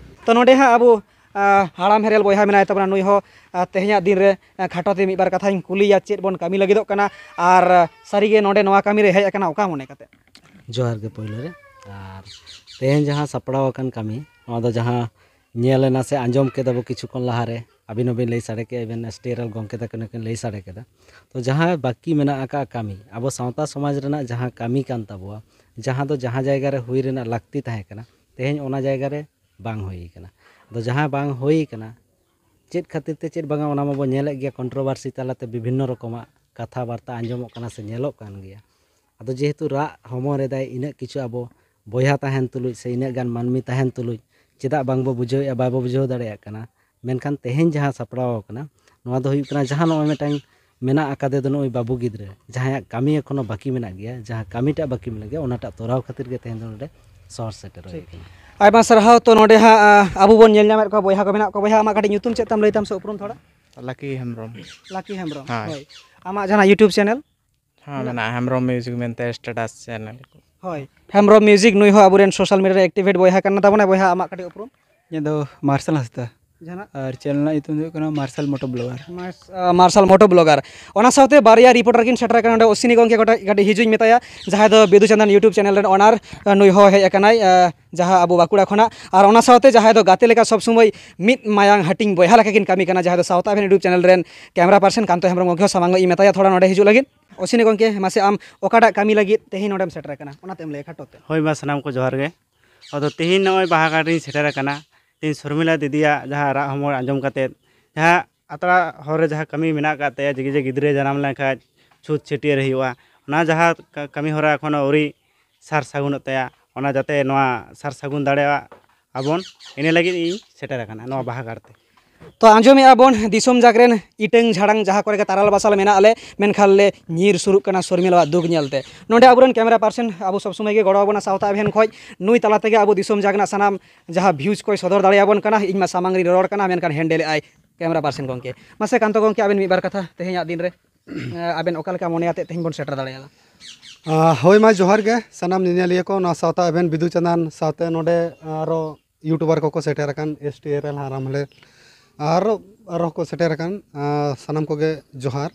ᱛᱚ ᱱᱚᱰᱮ ᱦᱟᱸᱜ ᱟᱵᱚ, ᱟᱸ, ᱦᱟᱲᱟᱢ ᱦᱮᱨᱮᱞ ᱵᱚᱭᱦᱟ ᱢᱮᱱᱟᱭ ᱛᱟᱵᱚᱱᱟ, ᱱᱩᱭ ᱦᱚᱸ, ᱟᱸ, ᱛᱮᱦᱮᱧᱟᱜ ᱫᱤᱱ ᱨᱮ, ᱟᱸ, ᱠᱷᱟᱴᱚ ᱛᱮ ᱢᱤᱫ ᱵᱟᱨ ᱠᱟᱛᱷᱟᱧ ᱠᱩᱞᱤᱭᱟ, ᱪᱮᱫ ᱵᱚᱱ ᱠᱟᱹᱢᱤ ᱞᱟᱹᱜᱤᱫᱚᱜ ᱠᱟᱱᱟ ᱟᱨ, ᱟᱸ, ᱥᱟᱹᱨᱤᱜᱮ ᱱᱚᱰᱮ ᱱᱚᱣᱟ ᱠᱟᱹᱢᱤ ᱨᱮ ᱦᱮᱡ ᱟᱠᱟᱱᱟ ᱚᱠᱟ ᱢᱚᱱᱮ ᱠᱟᱛᱮ? ᱡᱚᱦᱟᱨ ᱜᱮ ᱯᱳᱭᱞᱳ ᱨᱮ᱾ ᱟᱨ ᱛᱮᱦᱮᱧ ᱡᱟᱦᱟᱸ ᱥᱟᱯᱲᱟᱣ ᱟᱠᱟᱱ ᱠᱟᱹᱢᱤ, ᱱᱚᱣᱟ ᱫᱚ ᱡᱟᱦᱟᱸ ᱧᱮᱞ ᱮᱱᱟ ᱥᱮ ᱟᱸᱡᱚᱢ ᱠᱮᱫᱟ ᱵᱚ ᱠᱤᱪᱷᱩ ᱠᱷᱚᱱ ᱞᱟᱦᱟᱨᱮ, ᱟᱹᱵᱤᱱ ᱦᱚᱸᱵᱤᱱ ᱞᱟᱹᱭ ᱥᱟᱰᱮ ᱠᱮᱫᱟ, ᱤᱵᱷᱮᱱ ᱮᱥ ᱴᱤ ᱟᱨ ᱮᱞ ᱜᱚᱢᱠᱮ ᱛᱟᱹᱠᱤᱱ ᱦᱚᱸᱠᱤᱱ ᱞᱟᱹᱭ ᱥᱟᱰᱮ ᱠᱮᱫᱟ᱾ ᱛᱚ ᱡᱟᱦᱟᱸ ᱵᱟᱹᱠᱤ ᱢᱮᱱᱟᱜ ᱟᱠᱟᱫ ᱠᱟᱹᱢᱤ, ᱟᱵᱚ ᱥᱟᱶᱛᱟ ᱥᱚᱢᱟᱡᱽ ᱨᱮᱱᱟᱜ ᱡᱟᱦᱟᱸ ᱠᱟᱹᱢᱤ ᱠᱟᱱ ᱛᱟᱵᱚᱣᱟ, ᱡᱟᱦᱟᱸ ᱫᱚ ᱡᱟᱦᱟᱸ ᱡᱟᱭᱜᱟ ᱨᱮ ᱦᱩᱭ ᱨᱮᱱᱟᱜ ᱞᱟᱹᱠᱛᱤ ᱛᱟᱦᱮᱸ ᱠᱟᱱᱟ, ᱛᱮᱦᱮᱧ ᱚᱱᱟ ᱡᱟᱭᱜᱟ ᱨᱮ ᱵᱟᱝ ᱦᱩᱭ ᱠᱟᱱᱟ᱾ ᱟᱫᱚ ᱡᱟᱦᱟᱸ ᱵᱟᱝ ᱦᱩᱭ ᱠᱟᱱᱟ, ᱪᱮᱫ ᱠᱷᱟᱹᱛᱤᱨ ᱛᱮ ᱪᱮᱫ ᱵᱟᱝᱟ, ᱚᱱᱟ ᱢᱟᱵᱚ ᱧᱮᱞᱮᱫ ᱜᱮᱭᱟ, controversy ᱛᱟᱞᱟᱛᱮ ᱵᱤᱵᱷᱤᱱᱱᱚ ᱨᱚᱠᱚᱢᱟᱜ ᱠᱟᱛᱷᱟ ᱵᱟᱨᱛᱟ ᱟᱸᱡᱚᱢᱚᱜ ᱠᱟᱱᱟ ᱥᱮ ᱧᱮᱞᱚᱜ ᱠᱟᱱ ᱜᱮᱭᱟ᱾ ᱟᱫᱚ ᱡᱮᱦᱮᱛᱩ ᱨᱟᱜ ᱦᱚᱢᱚᱨ ᱮᱫᱟᱭ ᱤᱱᱟᱹᱜ ᱠᱤᱪᱷᱩ ᱟᱵᱚ ᱵᱚᱭᱦᱟ ᱛᱟᱦᱮᱱ ᱛᱩᱞᱩᱡ ᱥᱮ ᱤᱱᱟᱹᱜ ᱜᱟᱱ ᱢᱟᱹᱱᱢᱤ ᱛᱟᱦᱮᱱ ᱛᱩᱞᱩᱡ, ᱪᱮᱫᱟᱜ ᱵᱟᱝᱵᱚ ᱵᱩᱡᱷᱟᱹᱣᱮᱫᱼᱟ, ᱵᱟᱵᱚ ᱵᱩᱡᱷᱟᱹᱣ ᱫᱟᱲᱮᱭᱟᱜ ᱠᱟᱱᱟ? ᱢᱮᱱᱠᱷᱟᱱ ᱛᱮᱦᱮᱧ ᱡᱟᱦᱟᱸ ᱥᱟᱯᱲᱟᱣ ᱟᱠᱟᱱᱟ, ᱱᱚᱣᱟ ᱫᱚ ᱦᱩᱭᱩᱜ ᱠᱟᱱᱟ ᱡᱟᱦᱟᱸ ᱱᱚᱜᱼᱚᱭ ᱢᱤᱫᱴᱟᱝ ᱢᱮᱱᱟᱜ ᱟᱠᱟᱫᱮ ᱫᱚ ᱱᱩᱜᱼᱩᱭ ᱵᱟᱹᱵᱩ ᱜᱤᱫᱽᱨᱟᱹ, ᱡᱟᱦᱟᱸᱭᱟᱜ ᱠᱟᱹᱢᱤ ᱮᱠᱷᱚᱱᱳ ᱵᱟᱹᱠᱤ ᱢᱮᱱᱟᱜ ᱜᱮᱭᱟ, ᱡᱟᱦᱟᱸ ᱠᱟᱹᱢᱤᱴᱟᱜ ᱵᱟᱹᱠᱤ ᱢᱮᱱᱟᱜ ᱜᱮᱭᱟ, ᱚᱱᱟᱴᱟᱜ ᱛᱚᱨᱟᱣ ᱠᱷᱟᱹᱛᱤᱨ ᱜᱮ ᱛᱮᱦᱮᱧ ᱫᱚ ᱱᱚᱰᱮ ᱥᱚᱦᱚᱨ ᱥᱮᱴᱮᱨ ᱦᱩᱭ ᱴᱷᱤᱠ᱾ ᱟᱠᱟᱱᱟ᱾ ᱟᱭᱢᱟ ᱥᱟᱨᱦᱟᱣ᱾ ᱛᱚ ᱱᱚᱰᱮ ᱦᱟᱸᱜ, ᱟᱸ, ᱟᱵᱚ ᱵᱚᱱ ᱧᱮᱞ ᱧᱟᱢᱮᱫ ᱠᱚᱣᱟ ᱵᱚᱭᱦᱟ ᱠᱚ ᱢᱮᱱᱟᱜ ᱠᱚᱣᱟ᱾ ᱵᱚᱭᱦᱟ, ᱟᱢᱟᱜ ᱠᱟᱹᱴᱤᱡ ᱧᱩᱛᱩᱢ ᱪᱮᱫ ᱛᱟᱢ, ᱞᱟᱹᱭ ᱛᱟᱢ ᱥᱮ ᱩᱯᱨᱩᱢ ᱛᱷᱚᱲᱟ? ᱞᱟᱠᱤ ᱦᱮᱢᱵᱨᱚᱢ᱾ ᱞᱟᱠᱤ ᱦᱮᱢᱵᱨᱚᱢ, ᱦᱮᱸ᱾ ᱦᱳᱭ᱾ ᱟᱢᱟᱜ ᱡᱟᱦᱟᱱᱟᱜ YouTube channel? ᱦᱮᱸ, ᱢᱮᱱᱟᱜᱼᱟ᱾ ᱢᱮᱱᱟᱜᱼᱟ, ᱦᱮᱢᱵᱨᱚᱢ Music ᱢᱮᱱᱛᱮ status channel ᱠᱚ᱾ ᱦᱳᱭ, ᱦᱮᱢᱵᱨᱚᱢ Music, ᱱᱩᱭ ᱦᱚᱸ ᱟᱵᱚᱨᱮᱱ social media ᱨᱮ activate ᱵᱚᱭᱦᱟ ᱠᱟᱱᱟ ᱛᱟᱵᱚᱱᱟ᱾ ᱵᱚᱭᱦᱟ, ᱟᱢᱟᱜ ᱠᱟᱹᱴᱤᱡ ᱩᱯᱨᱩᱢ? ᱤᱧᱟᱹᱜ ᱫᱚ ᱢᱟᱨᱥᱟᱞ ᱦᱟᱸᱥᱫᱟ᱾ ᱡᱟᱦᱟᱱᱟᱜ? ᱟᱨ ᱪᱮᱱᱮᱞ ᱨᱮᱱᱟᱜ ᱧᱩᱛᱩᱢ ᱫᱚ ᱦᱩᱭᱩᱜ ᱠᱟᱱᱟ ᱢᱟᱨᱥᱟᱞ ᱢᱚᱴᱳ ᱵᱞᱚᱜᱟᱨ᱾ ᱢᱟᱨᱥ-, ᱟᱨ ᱢᱟᱨᱥᱟᱞ ᱢᱚᱴᱳ ᱵᱞᱚᱜᱟᱨ᱾ ᱚᱱᱟ ᱥᱟᱶᱛᱮ ᱵᱟᱨᱭᱟ ᱨᱤᱯᱳᱨᱴᱟᱨ ᱠᱤᱱ ᱥᱮᱴᱮᱨ ᱟᱠᱟᱱᱟ ᱱᱚᱰᱮ, ᱚᱥᱤᱱᱤ ᱜᱚᱢᱠᱮ ᱠᱟᱹᱴᱤᱡ, ᱠᱟᱹᱴᱤᱡ ᱦᱤᱡᱩᱜ ᱤᱧ ᱢᱮᱛᱟᱭᱟ, ᱡᱟᱦᱟᱸᱭ ᱫᱚ ᱵᱤᱫᱩ ᱪᱟᱸᱫᱟᱱ YouTube ᱪᱮᱱᱮᱞ ᱨᱮᱱ ᱚᱱᱟᱨ, ᱱᱩᱭ ᱦᱚᱸ ᱦᱮᱡ ᱟᱠᱟᱱᱟᱭ, ᱟᱸ, ᱡᱟᱦᱟᱸ ᱟᱵᱚ ᱵᱟᱸᱠᱩᱲᱟ ᱠᱷᱚᱱᱟᱜ᱾ ᱟᱨ ᱚᱱᱟ ᱥᱟᱶᱛᱮ ᱡᱟᱦᱟᱸᱭ ᱫᱚ ᱜᱟᱛᱮ ᱞᱮᱠᱟ ᱥᱚᱵ ᱥᱚᱢᱚᱭ ᱢᱤᱫ ᱢᱟᱭᱟᱝ ᱦᱟᱹᱴᱤᱧ ᱵᱚᱭᱦᱟ ᱞᱮᱠᱟ ᱠᱤᱱ ᱠᱟᱹᱢᱤ ᱠᱟᱱᱟ, ᱡᱟᱦᱟᱸᱭ ᱫᱚ ᱥᱟᱶᱛᱟ ᱟᱵᱷᱮᱱ YouTube ᱪᱮᱱᱮᱞ ᱨᱮᱱ ᱠᱮᱢᱮᱨᱟ ᱯᱟᱨᱥᱚᱱ ᱠᱟᱱᱛᱚ ᱦᱮᱢᱵᱨᱚᱢ ᱜᱚᱢᱠᱮ ᱦᱚᱸ ᱥᱟᱢᱟᱝ ᱤᱧ ᱢᱮᱛᱟᱭᱟ ᱛᱷᱚᱲᱟ ᱱᱚᱰᱮ ᱦᱤᱡᱩᱜ ᱞᱟᱹᱜᱤᱫ᱾ ᱚᱥᱤᱱᱤ ᱜᱚᱢᱠᱮ, ᱢᱟᱥᱮ ᱟᱢ ᱚᱠᱟᱴᱟᱜ ᱠᱟᱹᱢᱤ ᱞᱟᱹᱜᱤᱫ ᱛᱮᱦᱮᱧ ᱱᱚᱰᱮᱢ ᱥᱮᱴᱮᱨ ᱟᱠᱟᱱᱟ, ᱚᱱᱟᱛᱮᱢ ᱞᱟᱹᱭᱟ ᱠᱷᱟᱴᱚ ᱛᱮ? ᱦᱳᱭ, ᱢᱟ ᱥᱟᱱᱟᱢ ᱠᱚ ᱡᱚᱦᱟᱨ ᱜᱮ᱾ ᱟᱫᱚ ᱛᱮᱦᱮᱧ ᱱᱚᱜᱼᱚᱭ ᱵᱟᱦᱟ ᱜᱷᱟᱴ ᱨᱤᱧ ᱥᱮᱴᱮᱨ ᱟᱠᱟᱱᱟ᱾ ᱛᱮᱦᱮᱧ ᱥᱚᱨᱢᱤᱞᱟ ᱫᱤᱫᱤᱭᱟᱜ ᱡᱟᱦᱟᱸ ᱨᱟᱜ ᱦᱚᱢᱚᱨ ᱟᱸᱡᱚᱢ ᱠᱟᱛᱮᱫ, ᱡᱟᱦᱟᱸ ᱟᱛᱨᱟ ᱦᱚᱨ ᱨᱮ ᱡᱟᱦᱟᱸ ᱠᱟᱹᱢᱤ ᱢᱮᱱᱟᱜ ᱟᱠᱟᱫ ᱛᱟᱭᱟ, ᱡᱮ, ᱡᱮ ᱜᱤᱫᱽᱨᱟᱹ ᱡᱟᱱᱟᱢ ᱞᱮᱱᱠᱷᱟᱡ ᱪᱷᱩᱛ ᱪᱷᱟᱹᱴᱭᱟᱹᱨ ᱦᱩᱭᱩᱜᱼᱟ, ᱚᱱᱟ ᱡᱟᱦᱟᱸ ᱠᱟ-, ᱠᱟᱹᱢᱤ ᱦᱚᱨᱟ ᱮᱠᱷᱚᱱᱳ ᱟᱹᱣᱨᱤ ᱥᱟᱨ ᱥᱟᱹᱜᱩᱱᱚᱜ ᱛᱟᱭᱟ, ᱚᱱᱟ ᱡᱟᱛᱮ ᱱᱚᱣᱟ ᱥᱟᱨ ᱥᱟᱹᱜᱩᱱ ᱫᱟᱲᱮᱭᱟᱜ ᱟᱵᱚᱱ, ᱤᱱᱟᱹ ᱞᱟᱹᱜᱤᱫ ᱤᱧ ᱥᱮᱴᱮᱨ ᱟᱠᱟᱱᱟ ᱱᱚᱣᱟ ᱵᱟᱦᱟ ᱜᱷᱟᱴ ᱛᱮ᱾ ᱛᱚ, ᱟᱸᱡᱚᱢᱮᱜᱼᱟ ᱵᱚᱱ ᱫᱤᱥᱚᱢ ᱡᱟᱠ ᱨᱮᱱ ᱤᱴᱟᱹᱝ ᱡᱷᱟᱲᱟᱝ ᱡᱟᱦᱟᱸ ᱠᱚᱨᱮ ᱜᱮ ᱛᱟᱨᱟᱞ ᱵᱟᱥᱟᱞ ᱢᱮᱱᱟᱜ ᱞᱮ, ᱢᱮᱱᱠᱷᱟᱱ ᱞᱮ ᱧᱤᱨ ᱥᱩᱨᱩᱜ ᱠᱟᱱᱟ ᱥᱚᱨᱢᱤᱞᱟᱣᱟᱜ ᱫᱩᱠ ᱧᱮᱞᱛᱮ᱾ ᱱᱚᱰᱮ ᱟᱵᱚᱨᱮᱱ ᱠᱮᱢᱮᱨᱟ ᱯᱟᱨᱥᱚᱱ ᱟᱵᱚ ᱥᱚᱵ ᱥᱚᱢᱚᱭ ᱜᱮ ᱜᱚᱲᱚ ᱟᱵᱚᱱᱟ ᱥᱟᱶᱛᱟ ᱟᱵᱷᱮᱱ ᱠᱷᱚᱡ, ᱱᱩᱭ ᱛᱟᱞᱟ ᱛᱮᱜᱮ ᱟᱵᱚ ᱫᱤᱥᱚᱢ ᱡᱟᱠ ᱨᱮᱱᱟᱜ ᱥᱟᱱᱟᱢ ᱡᱟᱦᱟᱸ ᱵᱷᱤᱭᱩᱡᱽ ᱠᱚᱭ ᱥᱚᱫᱚᱨ ᱫᱟᱲᱮᱭᱟᱵᱚᱱ ᱠᱟᱱᱟ᱾ ᱤᱧ ᱢᱟ ᱥᱟᱢᱟᱝ ᱨᱤᱧ ᱨᱚᱲ ᱠᱟᱱᱟ, ᱢᱮᱱᱠᱷᱟᱱ ᱦᱮᱱᱰᱮᱞᱮᱜᱼᱟᱭ ᱠᱮᱢᱮᱨᱟ ᱯᱟᱨᱥᱚᱱ ᱜᱚᱢᱠᱮ᱾ ᱢᱟᱥᱮ ᱠᱟᱱᱛᱚ ᱜᱚᱢᱠᱮ, ᱟᱵᱮᱱ ᱢᱤᱫ ᱵᱟᱨ ᱠᱟᱛᱷᱟ ᱛᱮᱦᱮᱧᱟᱜ ᱫᱤᱱ ᱨᱮ, ᱟᱵᱮᱱ ᱚᱠᱟ ᱞᱮᱠᱟ ᱢᱚᱱᱮ ᱟᱛᱮᱫ ᱛᱮᱦᱮᱧ ᱵᱚᱱ ᱥᱮᱴᱮᱨ ᱫᱟᱲᱮᱭᱟᱫᱟ? ᱟᱸ, ᱦᱳᱭ, ᱢᱟ ᱡᱚᱦᱟᱨ ᱜᱮ ᱥᱟᱱᱟᱢ ᱧᱮᱧᱮᱞᱤᱭᱟᱹ ᱠᱚ, ᱱᱚᱣᱟ ᱥᱟᱶᱛᱟ ᱟᱵᱷᱮᱱ ᱵᱤᱫᱩ ᱪᱟᱸᱫᱟᱱ ᱥᱟᱶᱛᱮ ᱱᱚᱰᱮ ᱟᱨᱚ YouTuber ᱠᱚᱠᱚ ᱥᱮᱴᱮᱨ ᱟᱠᱟᱱ, STRL ᱦᱟᱨᱟᱢ ᱦᱮᱲᱮ, ᱟᱨ ᱟᱨᱚ ᱠᱚ ᱥᱮᱴᱮᱨ ᱟᱠᱟᱱ, ᱟᱸ, ᱥᱟᱱᱟᱢ ᱠᱚᱜᱮ ᱡᱚᱦᱟᱨ᱾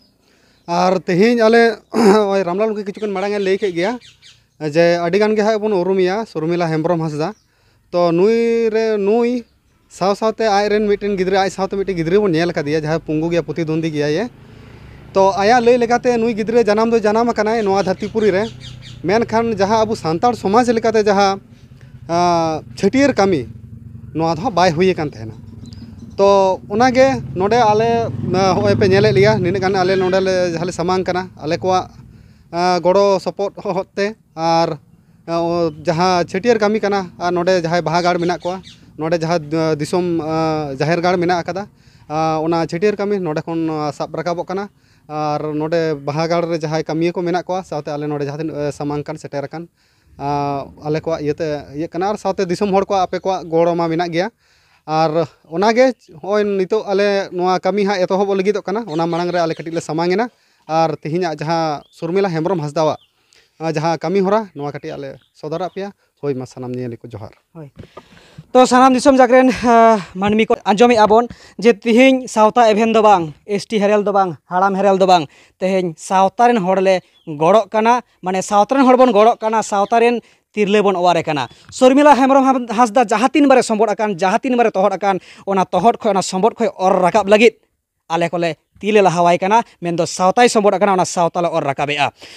ᱟᱨ ᱛᱮᱦᱮᱧ ᱟᱞᱮ ᱱᱚᱜᱼᱚᱭ ᱨᱟᱢᱞᱟᱞ ᱜᱚᱢᱠᱮ ᱠᱤᱪᱷᱩ ᱠᱷᱚᱱ ᱢᱟᱲᱟᱝ ᱮ ᱞᱟᱹᱭ ᱠᱮᱫ ᱜᱮᱭᱟ ᱡᱮ ᱟᱹᱰᱤ ᱜᱟᱱ ᱜᱮ ᱦᱟᱸᱜ ᱵᱚᱱ ᱩᱨᱩᱢᱮᱭᱟ ᱥᱚᱨᱢᱤᱞᱟ ᱦᱮᱢᱵᱨᱚᱢ ᱦᱟᱸᱥᱫᱟ᱾ ᱛᱚ ᱱᱩᱭ ᱨᱮ, ᱱᱩᱭ ᱥᱟᱶ ᱥᱟᱶᱛᱮ ᱟᱡ ᱨᱮᱱ ᱢᱤᱫᱴᱮᱱ ᱜᱤᱫᱽᱨᱟᱹ, ᱟᱡ ᱥᱟᱶᱛᱮ ᱢᱤᱫᱴᱮᱱ ᱜᱤᱫᱽᱨᱟᱹ ᱵᱚᱱ ᱧᱮᱞ ᱟᱠᱟᱫᱮᱭᱟ, ᱡᱟᱦᱟᱸᱭ ᱯᱩᱸᱜᱩ ᱜᱮᱭᱟ, ᱯᱨᱚᱛᱤᱫᱚᱱᱫᱤ ᱜᱮᱭᱟᱭ᱾ ᱛᱚ ᱟᱭᱟᱜ ᱞᱟᱹᱭ ᱞᱮᱠᱟᱛᱮ ᱱᱩᱭ ᱜᱤᱫᱽᱨᱟᱹ ᱡᱟᱱᱟᱢ ᱫᱚ ᱡᱟᱱᱟᱢ ᱟᱠᱟᱱᱟᱭ ᱱᱚᱣᱟ ᱫᱷᱟᱹᱨᱛᱤᱯᱩᱨᱤ ᱨᱮ, ᱢᱮᱱᱠᱷᱟᱱ ᱡᱟᱦᱟᱸ ᱟᱵᱚ ᱥᱟᱱᱛᱟᱲ ᱥᱚᱢᱟᱡᱽ ᱞᱮᱠᱟᱛᱮ ᱡᱟᱦᱟᱸ, ᱟᱸ, ᱪᱷᱟᱹᱴᱭᱟᱹᱨ ᱠᱟᱹᱢᱤ, ᱱᱚᱣᱟ ᱫᱚ ᱦᱟᱸᱜ ᱵᱟᱭ ᱦᱩᱭ ᱟᱠᱟᱱ ᱛᱟᱦᱮᱱᱟ᱾ ᱛᱚ ᱚᱱᱟᱜᱮ ᱱᱚᱰᱮ ᱟᱞᱮ, ᱟᱸ, ᱦᱚᱸᱜᱼᱚᱭ ᱯᱮ ᱧᱮᱞᱮᱫ ᱞᱮᱭᱟ, ᱱᱤᱱᱟᱹᱜ ᱜᱟᱱ ᱟᱞᱮ ᱱᱚᱰᱮ ᱞᱮ, ᱡᱟᱦᱟᱸ ᱞᱮ ᱥᱟᱢᱟᱝ ᱠᱟᱱᱟ, ᱟᱞᱮ ᱠᱚᱣᱟᱜ, ᱟᱸ, ᱜᱚᱲᱚ ᱥᱚᱯᱚᱦᱚᱫ ᱛᱮ ᱟᱨ ᱟᱸ, ᱡᱟᱦᱟᱸ ᱪᱷᱟᱹᱴᱭᱟᱹᱨ ᱠᱟᱹᱢᱤ ᱠᱟᱱᱟ, ᱟᱨ ᱱᱚᱰᱮ ᱡᱟᱦᱟᱸᱭ ᱵᱟᱦᱟ ᱜᱟᱲ ᱢᱮᱱᱟᱜ ᱠᱚᱣᱟ, ᱱᱚᱰᱮ ᱡᱟᱦᱟᱸ, ᱟᱸ, ᱫᱤᱥᱚᱢ, ᱟᱸ, ᱡᱟᱦᱮᱨ ᱜᱟᱲ ᱢᱮᱱᱟᱜ ᱟᱠᱟᱫᱟ, ᱟᱸ, ᱚᱱᱟ ᱪᱷᱟᱹᱴᱭᱟᱹᱨ ᱠᱟᱹᱢᱤ ᱱᱚᱰᱮ ᱠᱷᱚᱱ, ᱟᱸ, ᱥᱟᱵ ᱨᱟᱠᱟᱵᱚᱜ ᱠᱟᱱᱟ᱾ ᱟᱨ ᱱᱚᱰᱮ ᱵᱟᱦᱟ ᱜᱟᱲ ᱨᱮ ᱡᱟᱦᱟᱸᱭ ᱠᱟᱹᱢᱤᱭᱟᱹ ᱠᱚ ᱢᱮᱱᱟᱜ ᱠᱚᱣᱟ, ᱥᱟᱶᱛᱮ ᱟᱞᱮ ᱱᱚᱰᱮ ᱡᱟᱦᱟᱸ ᱛᱤᱱᱟᱹᱜ, ᱟᱸ, ᱥᱟᱢᱟᱝ ᱠᱟᱱ, ᱥᱮᱴᱮᱨ ᱟᱠᱟᱱ, ᱟᱸ, ᱟᱞᱮ ᱠᱚᱣᱟᱜ ᱤᱭᱟᱹᱛᱮ ᱤᱭᱟᱹᱜ ᱠᱟᱱᱟ, ᱟᱨ ᱥᱟᱶᱛᱮ ᱫᱤᱥᱚᱢ ᱦᱚᱲ ᱠᱚᱣᱟᱜ ᱟᱯᱮ ᱠᱚᱣᱟᱜ ᱜᱚᱲᱚ ᱢᱟ ᱢᱮᱱᱟᱜ ᱜᱮᱭᱟ᱾ ᱟᱨ ᱚᱱᱟᱜᱮ ᱱᱚᱜᱼᱚᱭ ᱱᱤᱛᱚᱜ ᱟᱞᱮ ᱱᱚᱣᱟ ᱠᱟᱹᱢᱤ ᱦᱟᱸᱜ ᱮᱛᱚᱦᱚᱵᱚᱜ ᱞᱟᱹᱜᱤᱫᱚᱜ ᱠᱟᱱᱟ, ᱚᱱᱟ ᱢᱟᱲᱟᱝ ᱨᱮ ᱟᱞᱮ ᱠᱟᱹᱴᱤᱡ ᱞᱮ ᱥᱟᱢᱟᱝ ᱮᱱᱟ᱾ ᱟᱨ ᱛᱮᱦᱮᱧᱟᱜ ᱡᱟᱦᱟᱸ ᱥᱚᱨᱢᱤᱞᱟ ᱦᱮᱢᱵᱨᱚᱢ ᱦᱟᱸᱥᱫᱟᱣᱟᱜ, ᱟᱸ, ᱡᱟᱦᱟᱸ ᱠᱟᱹᱢᱤ ᱦᱚᱨᱟ, ᱱᱚᱣᱟ ᱠᱟᱹᱴᱤᱡ ᱟᱞᱮ ᱥᱚᱫᱚᱨᱟᱜ ᱯᱮᱭᱟ᱾ ᱦᱳᱭ, ᱢᱟ ᱥᱟᱱᱟᱢ ᱧᱮᱧᱮᱞᱤᱭᱟᱹ ᱠᱚ ᱡᱚᱦᱟᱨ᱾ ᱦᱳᱭ᱾ ᱛᱚ ᱥᱟᱱᱟᱢ ᱫᱤᱥᱚᱢ ᱡᱟᱠ ᱨᱮᱱ, ᱟᱸ, ᱢᱟᱹᱱᱢᱤ ᱠᱚ ᱟᱸᱡᱚᱢᱮᱫᱼᱟ ᱵᱚᱱ ᱡᱮ ᱛᱤᱦᱤᱧ ᱥᱟᱶᱛᱟ ᱮᱵᱷᱮᱱ ᱫᱚ ᱵᱟᱝ, ᱮᱥ ᱴᱤ ᱦᱮᱨᱮᱞ ᱫᱚ ᱵᱟᱝ, ᱦᱟᱲᱟᱢ ᱦᱮᱨᱮᱞ ᱫᱚ ᱵᱟᱝ, ᱛᱮᱦᱮᱧ ᱥᱟᱶᱛᱟ ᱨᱮᱱ ᱦᱚᱲ ᱞᱮ ᱜᱚᱲᱚᱜ ᱠᱟᱱᱟ, ᱢᱟᱱᱮ ᱥᱟᱶᱛᱟ ᱨᱮᱱ ᱦᱚᱲ ᱵᱚᱱ ᱜᱚᱲᱚᱜ ᱠᱟᱱᱟ, ᱥᱟᱶᱛᱟ ᱨᱮᱱ ᱛᱤᱨᱞᱟᱹ ᱵᱚᱱ ᱚᱣᱟᱨᱮ ᱠᱟᱱᱟ᱾ ᱥᱚᱨᱢᱤᱞᱟ ᱦᱮᱢᱵᱨᱚᱢ ᱦᱟᱸᱥᱫᱟ ᱡᱟᱦᱟᱸ ᱛᱤᱱ ᱵᱟᱨᱮ ᱥᱚᱢᱵᱚᱫ ᱟᱠᱟᱱ, ᱡᱟᱦᱟᱸ ᱛᱤᱱ ᱵᱟᱨᱮ ᱛᱚᱦᱚᱫ ᱟᱠᱟᱱ, ᱚᱱᱟ ᱛᱚᱦᱚᱫ ᱠᱷᱚᱱ, ᱚᱱᱟ ᱥᱚᱢᱵᱚᱫ ᱠᱷᱚᱱ ᱚᱨ ᱨᱟᱠᱟᱵ ᱞᱟᱹᱜᱤᱫ ᱟᱞᱮ ᱠᱚᱞᱮ ᱛᱤ ᱞᱮ ᱞᱟᱦᱟᱣᱟᱭ ᱠᱟᱱᱟ, ᱢᱮᱱᱫᱚ ᱥᱟᱶᱛᱟᱭ ᱥᱚᱢᱵᱚᱫ ᱟᱠᱟᱱᱟ, ᱚᱱᱟ ᱥᱟᱶᱛᱟ ᱞᱮ ᱚᱨ ᱨᱟᱠᱟᱵᱮᱜᱼᱟ᱾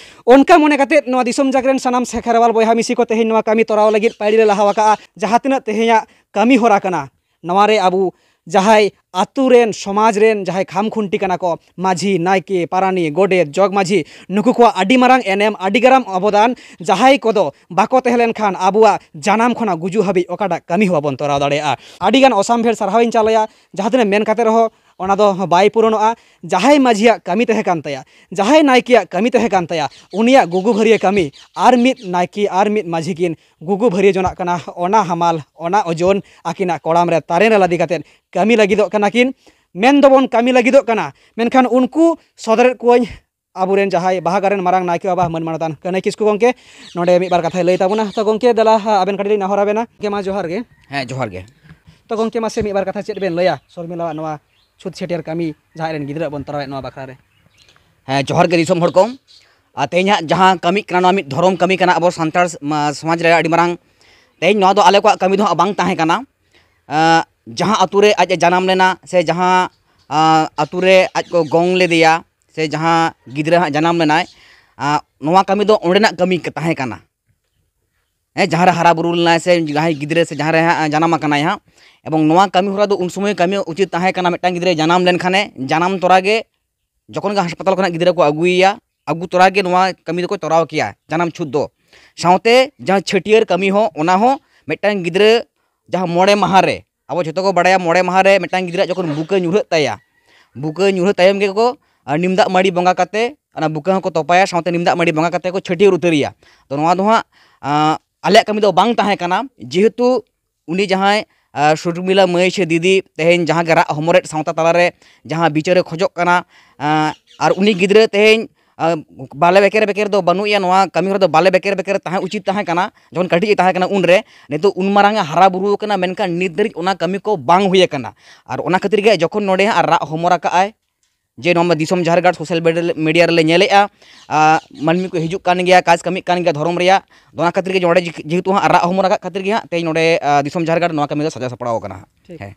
ᱚᱱᱠᱟ ᱢᱚᱱᱮ ᱠᱟᱛᱮᱫ ᱱᱚᱣᱟ ᱫᱤᱥᱚᱢ ᱡᱟᱠ ᱨᱮᱱ ᱥᱟᱱᱟᱢ ᱥᱮ ᱠᱷᱮᱨᱣᱟᱞ ᱵᱚᱭᱦᱟ ᱢᱤᱥᱤ ᱠᱚ ᱛᱮᱦᱮᱧ ᱱᱚᱣᱟ ᱠᱟᱹᱢᱤ ᱛᱚᱨᱟᱣ ᱞᱟᱹᱜᱤᱫ ᱯᱟᱹᱭᱲᱤ ᱞᱮ ᱞᱟᱦᱟᱣ ᱟᱠᱟᱜᱼᱟ᱾ ᱡᱟᱦᱟᱸ ᱛᱤᱱᱟᱹᱜ ᱛᱮᱦᱮᱧᱟᱜ ᱠᱟᱹᱢᱤ ᱦᱚᱨᱟ ᱠᱟᱱᱟ, ᱱᱚᱣᱟ ᱨᱮ ᱟᱵᱚ ᱡᱟᱦᱟᱸᱭ ᱟᱛᱳ ᱨᱮᱱ, ᱥᱚᱢᱟᱡᱽ ᱨᱮᱱ ᱡᱟᱦᱟᱸᱭ ᱠᱷᱟᱢ ᱠᱷᱩᱱᱴᱤ ᱠᱟᱱᱟ ᱠᱚ, ᱢᱟᱹᱡᱷᱤ, ᱱᱟᱭᱠᱮ, ᱯᱟᱨᱟᱱᱤ, ᱜᱚᱰᱮᱛ, ᱡᱚᱜᱽ ᱢᱟᱹᱡᱷᱤ, ᱱᱩᱠᱩ ᱠᱚᱣᱟᱜ ᱟᱹᱰᱤ ᱢᱟᱨᱟᱝ ᱮᱱᱮᱢ, ᱟᱹᱰᱤ ᱜᱟᱨᱟᱢ ᱚᱵᱚᱫᱟᱱ, ᱡᱟᱦᱟᱸᱭ ᱠᱚᱫᱚ ᱵᱟᱠᱚ ᱛᱟᱦᱮᱸ ᱞᱮᱱᱠᱷᱟᱱ ᱟᱵᱚᱣᱟᱜ ᱡᱟᱱᱟᱢ ᱠᱷᱚᱱᱟᱜ ᱜᱩᱡᱩᱜ ᱦᱟᱹᱵᱤᱡ ᱚᱠᱟᱴᱟᱜ ᱠᱟᱹᱢᱤ ᱦᱚᱸ ᱵᱟᱵᱚᱱ ᱛᱚᱨᱟᱣ ᱫᱟᱲᱮᱭᱟᱜᱼᱟ᱾ ᱟᱹᱰᱤ ᱜᱟᱱ ᱚᱥᱟᱢᱵᱷᱮᱲ ᱥᱟᱨᱦᱟᱣᱤᱧ ᱪᱟᱞᱟᱭᱟ, ᱡᱟᱦᱟᱸ ᱛᱤᱱᱟᱹᱜ ᱢᱮᱱ ᱠᱟᱛᱮ ᱨᱮᱦᱚᱸ ᱚᱱᱟ ᱫᱚ ᱵᱟᱭ ᱯᱩᱨᱚᱱᱚᱜᱼᱟ᱾ ᱡᱟᱦᱟᱸᱭ ᱢᱟᱹᱡᱷᱤᱭᱟᱜ ᱠᱟᱹᱢᱤ ᱛᱟᱦᱮᱸ ᱠᱟᱱ ᱛᱟᱭᱟ, ᱡᱟᱦᱟᱸᱭ ᱱᱟᱭᱠᱮᱭᱟᱜ ᱠᱟᱹᱢᱤ ᱛᱟᱦᱮᱸ ᱠᱟᱱ ᱛᱟᱭᱟ, ᱩᱱᱤᱭᱟᱜ ᱜᱩᱜᱩ ᱵᱷᱟᱹᱨᱭᱟᱹ ᱠᱟᱹᱢᱤ ᱟᱨ ᱢᱤᱫ ᱱᱟᱭᱠᱮ ᱟᱨ ᱢᱤᱫ ᱢᱟᱹᱡᱷᱤ ᱠᱤᱱ ᱜᱩᱜᱩ ᱵᱷᱟᱹᱨᱭᱟᱹ ᱡᱚᱱᱟᱜ ᱠᱟᱱᱟ᱾ ᱚᱱᱟ ᱦᱟᱢᱟᱞ, ᱚᱱᱟ ᱳᱡᱚᱱ ᱟᱹᱠᱤᱱᱟᱜ ᱠᱚᱲᱟᱢ ᱨᱮ ᱛᱟᱨᱮᱱ ᱨᱮ ᱞᱟᱫᱮ ᱠᱟᱛᱮᱫ ᱠᱟᱹᱢᱤ ᱞᱟᱹᱜᱤᱫᱚᱜ ᱠᱟᱱᱟ ᱠᱤᱱ᱾ ᱢᱮᱱ ᱫᱚᱵᱚᱱ ᱠᱟᱹᱢᱤ ᱞᱟᱹᱜᱤᱫᱚᱜ ᱠᱟᱱᱟ, ᱢᱮᱱᱠᱷᱟᱱ ᱩᱱᱠᱩ ᱥᱚᱫᱚᱨᱮᱫ ᱠᱚᱣᱟᱹᱧ ᱟᱵᱚᱨᱮᱱ ᱡᱟᱦᱟᱸᱭ ᱵᱟᱦᱟ ᱜᱟᱲ ᱨᱮᱱ ᱢᱟᱨᱟᱝ ᱱᱟᱭᱠᱮ ᱵᱟᱵᱟ ᱢᱟᱹᱱ ᱢᱟᱱᱚᱛᱟᱱ ᱠᱟᱹᱱᱟᱹᱭ ᱠᱤᱥᱠᱩ ᱜᱚᱢᱠᱮ ᱱᱚᱰᱮ ᱢᱤᱫ ᱵᱟᱨ ᱠᱟᱛᱷᱟᱭ ᱞᱟᱹᱭ ᱛᱟᱵᱚᱱᱟ᱾ ᱛᱚ ᱜᱚᱢᱠᱮ, ᱫᱮᱞᱟ, ᱟᱵᱮᱱ ᱠᱟᱹᱴᱤᱡ ᱞᱤᱧ ᱱᱮᱦᱚᱨ ᱟᱵᱮᱱᱟ᱾ ᱜᱚᱢᱠᱮ, ᱢᱟ ᱡᱚᱦᱟᱨ ᱜᱮ᱾ ᱦᱮᱸ, ᱡᱚᱦᱟᱨ ᱜᱮ᱾ ᱛᱚ ᱜᱚᱢᱠᱮ, ᱢᱟᱥᱮ ᱢᱤᱫ ᱵᱟᱨ ᱠᱟᱛᱷᱟ ᱪᱮᱫ ᱵᱮᱱ ᱞᱟᱹᱭᱟ ᱥᱚᱨᱢᱤᱞᱟᱣᱟᱜ ᱱᱚᱣᱟ ᱪᱷᱩᱛ ᱪᱷᱟᱹᱴᱭᱟᱹᱨ ᱠᱟᱹᱢᱤ ᱡᱟᱦᱟᱸ ᱨᱮᱱ ᱜᱤᱫᱽᱨᱟᱹ ᱵᱚᱱ ᱛᱚᱨᱟᱣᱮᱫ ᱱᱚᱣᱟ ᱵᱟᱠᱷᱨᱟ ᱨᱮ? ᱦᱮᱸ, ᱡᱚᱦᱟᱨ ᱜᱮ ᱫᱤᱥᱚᱢ ᱦᱚᱲ ᱠᱚ᱾ ᱟᱨ ᱛᱮᱦᱮᱧ ᱦᱟᱸᱜ ᱡᱟᱦᱟᱸ ᱠᱟᱹᱢᱤᱜ ᱠᱟᱱᱟ, ᱱᱚᱣᱟ ᱢᱤᱫ ᱫᱷᱚᱨᱚᱢ ᱠᱟᱹᱢᱤ ᱠᱟᱱᱟ ᱟᱵᱚ ᱥᱟᱱᱛᱟᱲ ᱥᱚᱢᱟ-, ᱥᱚᱢᱟᱡᱽ ᱨᱮ ᱟᱹᱰᱤ ᱢᱟᱨᱟᱝ᱾ ᱛᱮᱦᱮᱧ ᱱᱚᱣᱟ ᱫᱚ ᱟᱞᱮ ᱠᱚᱣᱟᱜ ᱠᱟᱹᱢᱤ ᱫᱚ ᱦᱟᱸᱜ ᱵᱟᱝ ᱛᱟᱦᱮᱸ ᱠᱟᱱᱟ᱾ ᱟᱸ, ᱡᱟᱦᱟᱸ ᱟᱛᱳ ᱨᱮ ᱟᱡ ᱮ ᱡᱟᱱᱟᱢ ᱞᱮᱱᱟ ᱥᱮ ᱡᱟᱦᱟᱸ, ᱟᱸ, ᱟᱛᱳ ᱨᱮ ᱟᱡ ᱠᱚ ᱜᱚᱝ ᱞᱮᱫᱮᱭᱟ ᱥᱮ ᱡᱟᱦᱟᱸ ᱜᱤᱫᱽᱨᱟᱹ ᱦᱟᱸᱜ ᱡᱟᱱᱟᱢ ᱞᱮᱱᱟᱭ, ᱟᱸ, ᱱᱚᱣᱟ ᱠᱟᱹᱢᱤ ᱫᱚ ᱚᱸᱰᱮᱱᱟᱜ ᱠᱟᱹᱢᱤ ᱛᱟᱦᱮᱸ ᱠᱟᱱᱟ᱾ ᱦᱮᱸ, ᱡᱟᱦᱟᱸ ᱨᱮ ᱦᱟᱨᱟ ᱵᱩᱨᱩ ᱞᱮᱱᱟᱭ ᱥᱮ ᱡᱟᱦᱟᱸᱭ ᱜᱤᱫᱽᱨᱟᱹ ᱥᱮ ᱡᱟᱦᱟᱸ ᱨᱮ ᱦᱟᱸᱜ ᱡᱟᱱᱟᱢ ᱟᱠᱟᱱᱟᱭ ᱦᱟᱸᱜ, ᱮᱵᱚᱝ ᱱᱚᱣᱟ ᱠᱟᱹᱢᱤ ᱦᱚᱨᱟ ᱫᱚ ᱩᱱ ᱥᱚᱢᱚᱭ ᱠᱟᱹᱢᱤ ᱩᱪᱤᱛ ᱛᱟᱦᱮᱸ ᱠᱟᱱᱟ, ᱢᱤᱫᱴᱟᱝ ᱜᱤᱫᱽᱨᱟᱹᱭ ᱡᱟᱱᱟᱢ ᱞᱮᱱᱠᱷᱟᱱᱮ ᱡᱟᱱᱟᱢ ᱛᱚᱨᱟ ᱜᱮ ᱡᱚᱠᱷᱚᱱ ᱜᱮ ᱦᱟᱥᱯᱟᱛᱟᱞ ᱠᱷᱚᱱᱟᱜ ᱜᱤᱫᱽᱨᱟᱹ ᱠᱚ ᱟᱹᱜᱩᱭᱮᱭᱟ, ᱟᱹᱜᱩ ᱛᱚᱨᱟ ᱜᱮ ᱱᱚᱣᱟ ᱠᱟᱹᱢᱤ ᱫᱚᱠᱚ ᱛᱚᱨᱟᱣ ᱠᱮᱭᱟ, ᱡᱟᱱᱟᱢ ᱪᱷᱩᱛ ᱫᱚ᱾ ᱥᱟᱶᱛᱮ ᱡᱟᱦᱟᱸ ᱪᱷᱟᱹᱴᱭᱟᱹᱨ ᱠᱟᱹᱢᱤ ᱦᱚᱸ, ᱚᱱᱟ ᱦᱚᱸ ᱢᱤᱫᱴᱟᱝ ᱜᱤᱫᱽᱨᱟᱹ ᱡᱟᱦᱟᱸ ᱢᱚᱬᱮ ᱢᱟᱦᱟ ᱨᱮ, ᱟᱵᱚ ᱡᱷᱚᱛᱚ ᱠᱚ ᱵᱟᱲᱟᱭᱟ, ᱢᱚᱬᱮ ᱢᱟᱦᱟ ᱨᱮ ᱢᱤᱫᱴᱟᱝ ᱜᱤᱫᱽᱨᱟᱹ ᱡᱚᱠᱷᱚᱱ ᱵᱩᱠᱟᱹ ᱧᱩᱨᱦᱟᱹᱜ ᱛᱟᱭᱟ, ᱵᱩᱠᱟᱹ ᱧᱩᱨᱦᱟᱹ ᱛᱟᱭᱚᱢ ᱜᱮᱠᱚ, ᱟᱨ, ᱱᱤᱢ ᱫᱟᱜ ᱢᱟᱹᱲᱤ ᱵᱚᱸᱜᱟ ᱠᱟᱛᱮ ᱚᱱᱟ ᱵᱩᱠᱟᱹ ᱦᱚᱸᱠᱚ ᱛᱚᱯᱟᱭᱟ, ᱥᱟᱶᱛᱮ ᱱᱤᱢ ᱫᱟᱜ ᱢᱟᱹᱲᱤ ᱵᱚᱸᱜᱟ ᱠᱟᱛᱮ ᱠᱚ ᱪᱷᱟᱹᱴᱭᱟᱹᱨ ᱩᱛᱟᱹᱨᱮᱭᱟ᱾ ᱛᱚ ᱱᱚᱣᱟ ᱫᱚ ᱦᱟᱸᱜ, ᱟᱸ, ᱟᱞᱮᱭᱟᱜ ᱠᱟᱹᱢᱤ ᱫᱚ ᱵᱟᱝ ᱛᱟᱦᱮᱸ ᱠᱟᱱᱟ, ᱡᱮᱦᱮᱛᱩ ᱩᱱᱤ ᱡᱟᱦᱟᱸᱭ, ᱟᱸ, ᱥᱩᱨᱢᱤᱞᱟ ᱢᱟᱹᱭ ᱥᱮ ᱫᱤᱫᱤ ᱛᱮᱦᱮᱧ ᱡᱟᱦᱟᱸ ᱜᱮ ᱨᱟᱜ ᱦᱚᱢᱚᱨᱮᱫ ᱥᱟᱶᱛᱟ ᱛᱟᱞᱟᱨᱮ ᱡᱟᱦᱟᱸ ᱵᱤᱪᱟᱹᱨᱮ ᱠᱷᱚᱡᱚᱜ ᱠᱟᱱᱟ, ᱟᱸ, ᱟᱨ ᱩᱱᱤ ᱜᱤᱫᱽᱨᱟᱹ ᱛᱮᱦᱮᱧ ᱟᱨ ᱵᱟᱞᱮ ᱵᱮᱠᱮᱨ ᱵᱮᱠᱮᱨ ᱫᱚ ᱵᱟᱹᱱᱩᱜ ᱮᱭᱟ, ᱱᱚᱣᱟ ᱠᱟᱹᱢᱤ ᱦᱚᱨᱟ ᱫᱚ ᱵᱟᱞᱮ ᱵᱮᱠᱮᱨ ᱵᱮᱠᱮᱨ ᱛᱟᱦᱮᱸ ᱩᱪᱤᱛ ᱛᱟᱦᱮᱸ ᱠᱟᱱᱟ᱾ ᱡᱚᱠᱷᱚᱱ ᱠᱟᱹᱴᱤᱡ ᱮ ᱛᱟᱦᱮᱸ ᱠᱟᱱᱟ ᱩᱱᱨᱮ, ᱱᱤᱛᱚᱜ ᱩᱱ ᱢᱟᱨᱟᱝ ᱮ ᱦᱟᱨᱟ ᱵᱩᱨᱩ ᱟᱠᱟᱱᱟ, ᱢᱮᱱᱠᱷᱟᱱ ᱱᱤᱛ ᱫᱷᱟᱹᱨᱤᱡ ᱚᱱᱟ ᱠᱟᱹᱢᱤ ᱠᱚ ᱵᱟᱝ ᱦᱩᱭ ᱟᱠᱟᱱᱟ᱾ ᱟᱨ ᱚᱱᱟ ᱠᱷᱟᱹᱛᱤᱨ ᱜᱮ ᱡᱚᱠᱷᱚᱱ ᱱᱚᱰᱮ ᱦᱟᱸᱜ ᱨᱟᱜ ᱦᱚᱢᱚᱨ ᱟᱠᱟᱫ ᱟᱭ, ᱡᱮ ᱱᱚᱣᱟ ᱫᱤᱥᱚᱢ ᱡᱷᱟᱨᱜᱟᱲ ᱥᱳᱥᱟᱞ ᱢᱤᱰᱤᱭᱟ ᱨᱮᱞᱮ ᱧᱮᱞᱮᱫᱼᱟ, ᱟᱨ ᱢᱟᱹᱱᱢᱤ ᱠᱚ ᱦᱤᱡᱩᱜ ᱠᱟᱱ ᱜᱮᱭᱟ, ᱠᱟᱡᱽ ᱠᱟᱹᱢᱤᱜ ᱠᱟᱱ ᱜᱮᱭᱟ ᱫᱷᱚᱨᱚᱢ ᱨᱮᱭᱟᱜ, ᱚᱱᱟ ᱠᱷᱟᱹᱛᱤᱨ ᱜᱮ ᱱᱚᱰᱮ ᱡᱮ-, ᱡᱮᱦᱮᱛᱩ ᱦᱟᱸᱜ ᱨᱟᱜ ᱦᱚᱢᱚᱨ ᱟᱠᱟᱫ ᱠᱷᱟᱹᱛᱤᱨ ᱜᱮ ᱦᱟᱸᱜ ᱛᱮᱦᱮᱧ ᱱᱚᱰᱮ, ᱟᱨ ᱫᱤᱥᱚᱢ ᱡᱷᱟᱨᱜᱟᱲ ᱱᱚᱣᱟ ᱠᱟᱹᱢᱤ ᱫᱚ ᱥᱟᱡᱟᱣ ᱥᱟᱯᱲᱟᱣ ᱟᱠᱟᱱᱟ ᱦᱟᱸᱜ᱾ ᱴᱷᱤᱠ᱾ ᱦᱮᱸ᱾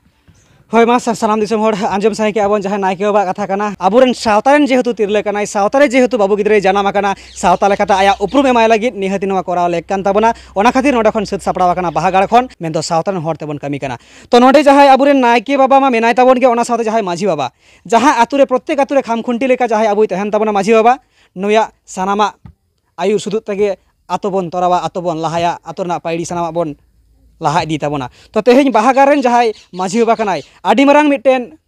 ᱦᱳᱭ, ᱢᱟ ᱥᱟ-, ᱥᱟᱱᱟᱢ ᱫᱤᱥᱚᱢ ᱦᱚᱲ ᱟᱸᱡᱚᱢ ᱥᱟᱸᱜᱮ ᱠᱮᱜᱼᱟ ᱵᱚᱱ, ᱡᱟᱦᱟᱸᱭ ᱱᱟᱭᱠᱮ ᱵᱟᱵᱟᱣᱟᱜ ᱠᱟᱛᱷᱟ ᱠᱟᱱᱟ, ᱟᱵᱚᱨᱮᱱ ᱥᱟᱶᱛᱟ ᱨᱮᱱ ᱡᱮᱦᱮᱛᱩ ᱛᱤᱨᱞᱟᱹ ᱠᱟᱱᱟᱭ, ᱥᱟᱶᱛᱟ ᱨᱮ ᱡᱮᱦᱮᱛᱩ ᱵᱟᱹᱵᱩ ᱜᱤᱫᱽᱨᱟᱹᱭ ᱡᱟᱱᱟᱢ ᱟᱠᱟᱱᱟ, ᱥᱟᱶᱛᱟ ᱞᱮᱠᱟᱛᱮ ᱟᱭᱟᱜ ᱩᱯᱨᱩᱢ ᱮᱢᱟᱭ ᱞᱟᱹᱜᱤᱫ ᱱᱤᱦᱟᱹᱛᱤ ᱱᱚᱣᱟ ᱠᱚᱨᱟᱣ ᱞᱮᱠ ᱠᱟᱱ ᱛᱟᱵᱚᱱᱟ᱾ ᱚᱱᱟ ᱠᱷᱟᱹᱛᱤᱨ ᱱᱚᱰᱮ ᱠᱷᱚᱱ ᱥᱟᱹᱛ ᱥᱟᱯᱲᱟᱣ ᱟᱠᱟᱱᱟ ᱵᱟᱦᱟ ᱜᱟᱲ ᱠᱷᱚᱱ, ᱢᱮᱱᱫᱚ ᱥᱟᱶᱛᱟ ᱨᱮᱱ ᱦᱚᱲ ᱛᱮᱵᱚᱱ ᱠᱟᱹᱢᱤ ᱠᱟᱱᱟ᱾ ᱛᱚ ᱱᱚᱰᱮ ᱡᱟᱦᱟᱸᱭ ᱟᱵᱚᱨᱮᱱ ᱱᱟᱭᱠᱮ ᱵᱟᱵᱟ ᱢᱟ ᱢᱮᱱᱟᱭ ᱛᱟᱵᱚᱱ ᱜᱮ, ᱚᱱᱟ ᱥᱟᱶᱛᱮ ᱡᱟᱦᱟᱸᱭ ᱢᱟᱹᱡᱷᱤ ᱵᱟᱵᱟ, ᱡᱟᱦᱟᱸ ᱟᱛᱳ ᱨᱮ ᱯᱨᱚᱛᱛᱮᱠ ᱟᱛᱳ ᱨᱮ ᱠᱷᱟᱢ ᱠᱷᱩᱱᱴᱤ ᱞᱮᱠᱟ ᱡᱟᱦᱟᱸᱭ ᱟᱵᱚᱭ ᱛᱟᱦᱮᱱ ᱛᱟᱵᱚᱱᱟ ᱢᱟᱹᱡᱷᱤ ᱵᱟᱵᱟ, ᱱᱩᱭᱟᱜ ᱥᱟᱱᱟᱢᱟᱜ ᱟᱹᱭᱩᱨ ᱥᱩᱛᱩᱜ ᱛᱮᱜᱮ ᱟᱛᱳ ᱵᱚᱱ ᱛᱚᱨᱟᱣᱟ, ᱟᱛᱳ ᱵᱚᱱ ᱞᱟᱦᱟᱭᱟ, ᱟᱛᱳ ᱨᱮᱱᱟᱜ ᱯᱟᱹᱭᱲᱤ ᱥᱟᱱᱟᱢᱟᱜ ᱵᱚᱱ ᱞᱟᱦᱟ ᱤᱫᱤ ᱛᱟᱵᱚᱱᱟ᱾ ᱛᱚ ᱛᱮᱦᱮᱧ ᱵᱟᱦᱟ ᱜᱟᱲ ᱨᱮᱱ ᱡᱟᱦᱟᱸᱭ ᱢᱟᱹᱡᱷᱤ ᱵᱟᱵᱟ ᱠᱟᱱᱟᱭ, ᱟᱹᱰᱤ ᱢᱟᱨᱟᱝ ᱢᱤᱫᱴᱮᱱ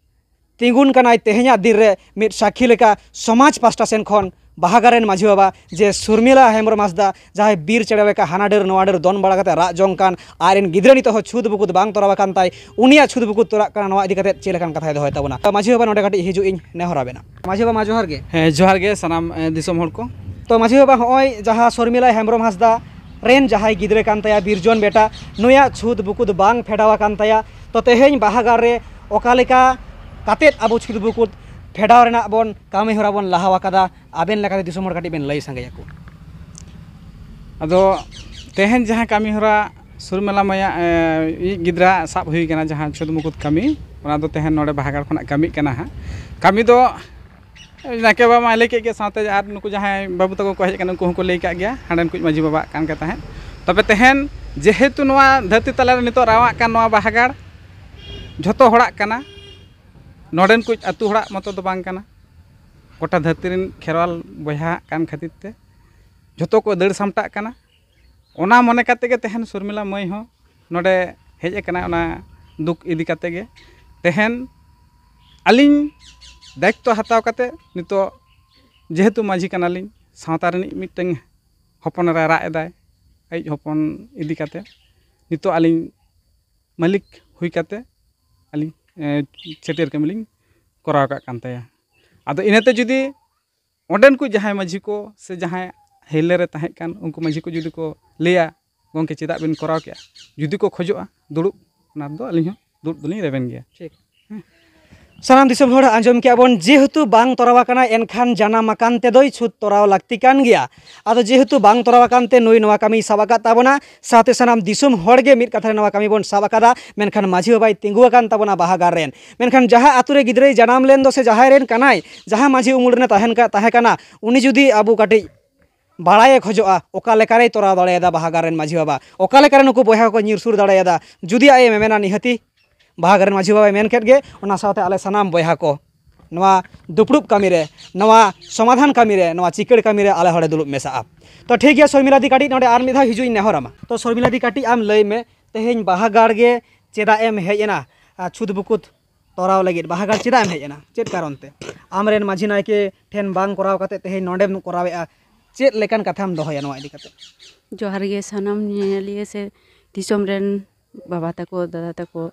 ᱛᱤᱸᱜᱩᱱ ᱠᱟᱱᱟᱭ ᱛᱮᱦᱮᱧᱟᱜ ᱫᱤᱱ ᱨᱮ ᱢᱤᱫ ᱥᱟᱹᱠᱷᱤ ᱞᱮᱠᱟ ᱥᱚᱢᱟᱡᱽ ᱯᱟᱥᱴᱟ ᱥᱮᱱ ᱠᱷᱚᱱ ᱵᱟᱦᱟ ᱜᱟᱲ ᱨᱮᱱ ᱢᱟᱹᱡᱷᱤ ᱵᱟᱵᱟ ᱡᱮ ᱥᱩᱨᱢᱤᱞᱟ ᱦᱮᱢᱵᱨᱚᱢ ᱦᱟᱸᱥᱫᱟ, ᱡᱟᱦᱟᱸᱭ ᱵᱤᱨ ᱪᱮᱬᱮ ᱞᱮᱠᱟ ᱦᱟᱱᱟ ᱰᱟᱹᱨ ᱱᱚᱣᱟ ᱰᱟᱹᱨ ᱫᱚᱱ ᱵᱟᱲᱟ ᱠᱟᱛᱮ ᱨᱟᱜ ᱡᱚᱝ ᱠᱟᱱ, ᱟᱡ ᱨᱮᱱ ᱜᱤᱫᱽᱨᱟᱹ ᱱᱤᱛᱚᱜ ᱦᱚᱸ ᱪᱷᱩᱛ ᱵᱩᱠᱩᱛ ᱵᱟᱝ ᱛᱚᱨᱟᱣ ᱟᱠᱟᱱ ᱛᱟᱭ, ᱩᱱᱤᱭᱟᱜ ᱪᱷᱩᱛ ᱵᱩᱠᱩᱛ ᱛᱚᱨᱟᱜ ᱠᱟᱱᱟ, ᱱᱚᱣᱟ ᱤᱫᱤ ᱠᱟᱛᱮ ᱪᱮᱫ ᱞᱮᱠᱟᱱ ᱠᱟᱛᱷᱟᱭ ᱫᱚᱦᱚᱭ ᱛᱟᱵᱚᱱᱟ? ᱢᱟᱹᱡᱷᱤ ᱵᱟᱵᱟ ᱱᱚᱰᱮ ᱠᱟᱹᱴᱤᱡ ᱦᱤᱡᱩᱜ ᱤᱧ ᱱᱮᱦᱚᱨ ᱟᱵᱮᱱᱟ᱾ ᱢᱟᱹᱡᱷᱤ ᱵᱟᱵᱟ, ᱢᱟ ᱡᱚᱦᱟᱨ ᱜᱮ᱾ ᱦᱮᱸ, ᱡᱚᱦᱟᱨ ᱜᱮ ᱥᱟᱱᱟᱢ, ᱮ, ᱫᱤᱥᱚᱢ ᱦᱚᱲ ᱠᱚ᱾ ᱛᱚ ᱢᱟᱹᱡᱷᱤ ᱵᱟᱵᱟ, ᱦᱚᱸᱜᱼᱚᱭ ᱡᱟᱦᱟᱸ ᱥᱚᱨᱢᱤᱞᱟ ᱦᱮᱢᱵᱨᱚᱢ ᱦᱟᱸᱥᱫᱟ ᱨᱮᱱ ᱡᱟᱦᱟᱸᱭ ᱜᱤᱫᱽᱨᱟᱹ ᱠᱟᱱ ᱛᱟᱭᱟ, ᱵᱤᱨᱡᱚᱱ ᱵᱮᱴᱟ, ᱱᱩᱭᱟᱜ ᱪᱷᱩᱛ ᱵᱩᱠᱩᱛ ᱵᱟᱝ ᱯᱷᱮᱰᱟᱣ ᱟᱠᱟᱱ ᱛᱟᱭᱟ᱾ ᱛᱚ ᱛᱮᱦᱮᱧ ᱵᱟᱦᱟ ᱜᱟᱲ ᱨᱮ ᱚᱠᱟ ᱞᱮᱠᱟ ᱠᱟᱛᱮᱫ ᱟᱵᱚ ᱪᱷᱩᱛ ᱵᱩᱠᱩᱛ ᱯᱷᱮᱰᱟᱣ ᱨᱮᱱᱟᱜ ᱵᱚᱱ ᱠᱟᱹᱢᱤ ᱦᱚᱨᱟ ᱵᱚᱱ ᱞᱟᱦᱟ ᱟᱠᱟᱫᱟ, ᱟᱵᱮᱱ ᱞᱮᱠᱟᱛᱮ ᱫᱤᱥᱚᱢ ᱦᱚᱲ ᱠᱟᱹᱴᱤᱡ ᱵᱮᱱ ᱞᱟᱹᱭ ᱥᱟᱸᱜᱮᱭᱟᱠᱚ᱾ ᱟᱫᱚ ᱛᱮᱦᱮᱧ ᱡᱟᱦᱟᱸ ᱠᱟᱹᱢᱤ ᱦᱚᱨᱟ ᱥᱩᱨᱢᱤᱞᱟ ᱢᱟᱹᱭᱟᱜ, ᱮ, ᱤᱡ ᱜᱤᱫᱽᱨᱟᱹ ᱥᱟᱵ ᱦᱩᱭ ᱠᱟᱱᱟ, ᱡᱟᱦᱟᱸ ᱪᱷᱩᱛ ᱢᱩᱠᱩᱛ ᱠᱟᱹᱢᱤ, ᱚᱱᱟ ᱫᱚ ᱛᱮᱦᱮᱧ ᱱᱚᱰᱮ ᱵᱟᱦᱟ ᱜᱟᱲ ᱠᱷᱚᱱᱟᱜ ᱠᱟᱹᱢᱤᱜ ᱠᱟᱱᱟ ᱦᱟᱸᱜ᱾ ᱠᱟᱹᱢᱤ ᱫᱚ ᱱᱟᱭᱠᱮ ᱵᱟᱵᱟ ᱢᱟᱭ ᱞᱟᱹᱭ ᱠᱮᱫ ᱜᱮ, ᱥᱟᱶᱛᱮ ᱟᱨ ᱱᱩᱠᱩ ᱡᱟᱦᱟᱸᱭ ᱵᱟᱹᱵᱩ ᱛᱟᱠᱚ ᱠᱚ ᱦᱮᱡ ᱟᱠᱟᱱᱟ, ᱩᱱᱠᱩ ᱦᱚᱸᱠᱚ ᱞᱟᱹᱭ ᱠᱟᱜ ᱜᱮᱭᱟ, ᱦᱟᱸᱰᱮᱱ ᱠᱚ ᱢᱟᱹᱡᱷᱤ ᱵᱟᱵᱟ ᱠᱟᱱ ᱜᱮ ᱛᱟᱦᱮᱸᱫ᱾ ᱛᱚᱵᱮ ᱛᱮᱦᱮᱧ ᱡᱮᱦᱮᱛᱩ ᱱᱚᱣᱟ ᱫᱷᱟᱹᱨᱛᱤ ᱛᱟᱞᱟ ᱨᱮ ᱱᱤᱛᱚᱜ ᱨᱟᱣᱟᱜ ᱠᱟᱱ ᱱᱚᱣᱟ ᱵᱟᱦᱟ ᱜᱟᱲ ᱡᱷᱚᱛᱚ ᱦᱚᱲᱟᱜ ᱠᱟᱱᱟ, ᱱᱚᱰᱮᱱ ᱠᱚ ᱟᱹᱛᱩ ᱦᱚᱲᱟᱜ ᱢᱚᱛᱚ ᱫᱚ ᱵᱟᱝ ᱠᱟᱱᱟ, ᱜᱚᱴᱟ ᱫᱷᱟᱹᱨᱛᱤ ᱨᱮᱱ ᱠᱷᱮᱨᱣᱟᱞ ᱵᱚᱭᱦᱟ ᱠᱟᱱ ᱠᱷᱟᱹᱛᱤᱨ ᱛᱮ ᱡᱷᱚᱛᱚ ᱠᱚ ᱫᱟᱹᱲ ᱥᱟᱢᱴᱟᱜ ᱠᱟᱱᱟ᱾ ᱚᱱᱟ ᱢᱚᱱᱮ ᱠᱟᱛᱮ ᱜᱮ ᱛᱮᱦᱮᱧ ᱥᱩᱨᱢᱤᱞᱟ ᱢᱟᱹᱭ ᱦᱚᱸ ᱱᱚᱰᱮ ᱦᱮᱡ ᱟᱠᱟᱱᱟ, ᱚᱱᱟ ᱫᱩᱠ ᱤᱫᱤ ᱠᱟᱛᱮ ᱜᱮ᱾ ᱛᱮᱦᱮᱧ ᱟᱹᱞᱤᱧ ᱫᱟᱭᱤᱛᱛᱚ ᱦᱟᱛᱟᱣ ᱠᱟᱛᱮ ᱱᱤᱛᱚᱜ ᱡᱮᱦᱮᱛᱩ ᱢᱟᱹᱡᱷᱤ ᱠᱟᱱᱟᱞᱤᱧ, ᱥᱟᱶᱛᱟ ᱨᱤᱱᱤᱡ ᱢᱤᱫᱴᱟᱝ ᱦᱚᱯᱚᱱ ᱮᱨᱟᱭ ᱨᱟᱜ ᱮᱫᱟᱭ, ᱟᱡ ᱦᱚᱯᱚᱱ ᱤᱫᱤ ᱠᱟᱛᱮ ᱱᱤᱛᱚᱜ ᱟᱹᱞᱤᱧ ᱢᱟᱹᱞᱤᱠ ᱦᱩᱭ ᱠᱟᱛᱮ ᱟᱹᱞᱤᱧ, ᱮ, ᱪᱷᱟᱹᱴᱭᱟᱹᱨ ᱠᱟᱹᱢᱤ ᱞᱤᱧ ᱠᱚᱨᱟᱣ ᱠᱟᱜ ᱠᱟᱱ ᱛᱟᱭᱟ᱾ ᱟᱫᱚ ᱤᱱᱟᱹᱛᱮ ᱡᱩᱫᱤ ᱚᱸᱰᱮᱱ ᱠᱚ ᱡᱟᱦᱟᱸᱭ ᱢᱟᱹᱡᱷᱤ ᱠᱚ ᱥᱮ ᱡᱟᱦᱟᱸᱭ ᱦᱤᱨᱞᱟᱹ ᱨᱮ ᱛᱟᱦᱮᱸ ᱠᱟᱱ ᱩᱱᱠᱩ ᱢᱟᱹᱡᱷᱤ ᱠᱚ ᱡᱩᱫᱤ ᱠᱚ ᱞᱟᱹᱭᱟ, "ᱜᱚᱢᱠᱮ, ᱪᱮᱫᱟᱜ ᱵᱤᱱ ᱠᱚᱨᱟᱣ ᱠᱮᱜᱼᱟ?" ᱡᱩᱫᱤ ᱠᱚ ᱠᱷᱚᱡᱚᱜᱼᱟ ᱫᱩᱲᱩᱵ, ᱚᱱᱟ ᱫᱚ ᱟᱹᱞᱤᱧ ᱦᱚᱸ ᱫᱩᱲᱩᱵ ᱫᱚᱞᱤᱧ ᱨᱮᱵᱮᱱ ᱜᱮᱭᱟ᱾ ᱴᱷᱤᱠ᱾ ᱥᱟᱱᱟᱢ ᱫᱤᱥᱚᱢ ᱦᱚᱲ ᱟᱸᱡᱚᱢ ᱠᱮᱜᱼᱟ ᱵᱚᱱ, ᱡᱮᱦᱮᱛᱩ ᱵᱟᱝ ᱛᱚᱨᱟᱣ ᱟᱠᱟᱱᱟ, ᱮᱱᱠᱷᱟᱱ ᱡᱟᱱᱟᱢ ᱟᱠᱟᱱ ᱛᱮᱫᱚᱭ ᱪᱷᱩᱛ ᱛᱚᱨᱟᱣ ᱞᱟᱹᱠᱛᱤ ᱠᱟᱱ ᱜᱮᱭᱟ᱾ ᱟᱫᱚ ᱡᱮᱦᱮᱛᱩ ᱵᱟᱝ ᱛᱚᱨᱟᱣ ᱟᱠᱟᱱ ᱛᱮ ᱱᱩᱭ ᱱᱚᱣᱟ ᱠᱟᱹᱢᱤᱭ ᱥᱟᱵ ᱟᱠᱟᱫ ᱛᱟᱵᱚᱱᱟ, ᱥᱟᱶᱛᱮ ᱥᱟᱱᱟᱢ ᱫᱤᱥᱚᱢ ᱦᱚᱲ ᱜᱮ ᱢᱤᱫ ᱠᱟᱛᱷᱟ ᱨᱮ ᱱᱚᱣᱟ ᱠᱟᱹᱢᱤ ᱵᱚᱱ ᱥᱟᱵ ᱟᱠᱟᱫᱟ, ᱢᱮᱱᱠᱷᱟᱱ ᱢᱟᱹᱡᱷᱤ ᱵᱟᱵᱟᱭ ᱛᱤᱸᱜᱩ ᱟᱠᱟᱱ ᱛᱟᱵᱚᱱᱟ ᱵᱟᱦᱟ ᱜᱟᱲ ᱨᱮᱱ᱾ ᱢᱮᱱᱠᱷᱟᱱ ᱡᱟᱦᱟᱸ ᱟᱛᱳ ᱨᱮ ᱜᱤᱫᱽᱨᱟᱹᱭ ᱡᱟᱱᱟᱢ ᱞᱮᱱ ᱫᱚ ᱥᱮ ᱡᱟᱦᱟᱸᱭ ᱨᱮᱱ ᱠᱟᱱᱟᱭ, ᱡᱟᱦᱟᱸ ᱢᱟᱹᱡᱷᱤ ᱩᱢᱩᱞ ᱨᱮ ᱛᱟᱦᱮᱱ ᱠᱟ-, ᱛᱟᱦᱮᱸ ᱠᱟᱱᱟ, ᱩᱱᱤ ᱡᱩᱫᱤ ᱟᱵᱚ ᱠᱟᱹᱴᱤᱡ ᱵᱟᱲᱟᱭᱮ ᱠᱷᱚᱡᱚᱜᱼᱟ, ᱚᱠᱟ ᱞᱮᱠᱟᱨᱮᱭ ᱛᱚᱨᱟᱣ ᱫᱟᱲᱮᱭᱟᱫᱟ ᱵᱟᱦᱟ ᱜᱟᱲ ᱨᱮᱱ ᱢᱟᱹᱡᱷᱤ ᱵᱟᱵᱟ, ᱚᱠᱟ ᱞᱮᱠᱟᱨᱮ ᱱᱩᱠᱩ ᱵᱚᱭᱦᱟ ᱠᱚᱠᱚ ᱧᱤᱨ ᱥᱩᱨ ᱫᱟᱲᱮᱭᱟᱫᱟ, ᱡᱩᱫᱤ ᱟᱡ ᱮ ᱢᱮᱢᱮᱱᱟ, ᱱᱤᱦᱟᱹᱛᱤ ᱵᱟᱦᱟ ᱜᱟᱲ ᱨᱮᱱ ᱢᱟᱹᱡᱷᱤ ᱵᱟᱵᱟᱭ ᱢᱮᱱ ᱠᱮᱫ ᱜᱮ, ᱚᱱᱟ ᱥᱟᱶᱛᱮ ᱟᱞᱮ ᱥᱟᱱᱟᱢ ᱵᱚᱭᱦᱟ ᱠᱚ ᱱᱚᱣᱟ ᱫᱩᱯᱲᱩᱵ ᱠᱟᱹᱢᱤ ᱨᱮ, ᱱᱚᱣᱟ ᱥᱚᱢᱟᱫᱷᱟᱱ ᱠᱟᱹᱢᱤ ᱨᱮ, ᱱᱚᱣᱟ ᱪᱤᱠᱟᱹᱲ ᱠᱟᱹᱢᱤ ᱨᱮ ᱟᱞᱮ ᱦᱚᱸᱞᱮ ᱫᱩᱲᱩᱵ ᱢᱮᱥᱟᱜᱼᱟ᱾ ᱛᱚ ᱴᱷᱤᱠ ᱜᱮᱭᱟ, ᱥᱚᱨᱢᱤᱞᱟ ᱫᱤ, ᱠᱟᱹᱴᱤᱡ ᱱᱚᱰᱮ ᱟᱨ ᱢᱤᱫ ᱫᱷᱟᱣ ᱦᱤᱡᱩᱜ ᱤᱧ ᱱᱮᱦᱚᱨ ᱟᱢᱟ᱾ ᱛᱚ ᱥᱚᱨᱢᱤᱞᱟ ᱫᱤ, ᱠᱟᱹᱴᱤᱡ ᱟᱢ ᱞᱟᱹᱭ ᱢᱮ, ᱛᱮᱦᱮᱧ ᱵᱟᱦᱟ ᱜᱟᱲ ᱜᱮ ᱪᱮᱫᱟᱜ ᱮᱢ ᱦᱮᱡ ᱮᱱᱟ? ᱟᱨ ᱪᱷᱩᱛ ᱵᱩᱠᱩᱛ ᱛᱚᱨᱟᱣ ᱞᱟᱹᱜᱤᱫ ᱵᱟᱦᱟ ᱜᱟᱲ ᱪᱮᱫᱟᱜ ᱮᱢ ᱦᱮᱡ ᱮᱱᱟ? ᱪᱮᱫ ᱠᱟᱨᱚᱱ ᱛᱮ? ᱟᱢᱨᱮᱱ ᱢᱟᱹᱡᱷᱤ ᱱᱟᱭᱠᱮ ᱴᱷᱮᱱ ᱵᱟᱝ ᱠᱚᱨᱟᱣ ᱠᱟᱛᱮ ᱛᱮᱦᱮᱧ ᱱᱚᱰᱮᱢ ᱠᱚᱨᱟᱣᱮᱫᱼᱟ, ᱪᱮᱫ ᱞᱮᱠᱟᱱ ᱠᱟᱛᱷᱟᱢ ᱫᱚᱦᱚᱭᱟ ᱱᱚᱣᱟ ᱤᱫᱤ ᱠᱟᱛᱮ? ᱡᱚᱦᱟᱨ ᱜᱮ ᱥᱟᱱᱟᱢ ᱧᱮᱧᱮᱞᱤᱭᱟᱹ ᱥᱮ ᱫᱤᱥᱚᱢ ᱨᱮᱱ ᱵᱟᱵᱟ ᱛᱟᱠᱚ, ᱫᱟᱫᱟ ᱛᱟᱠᱚ,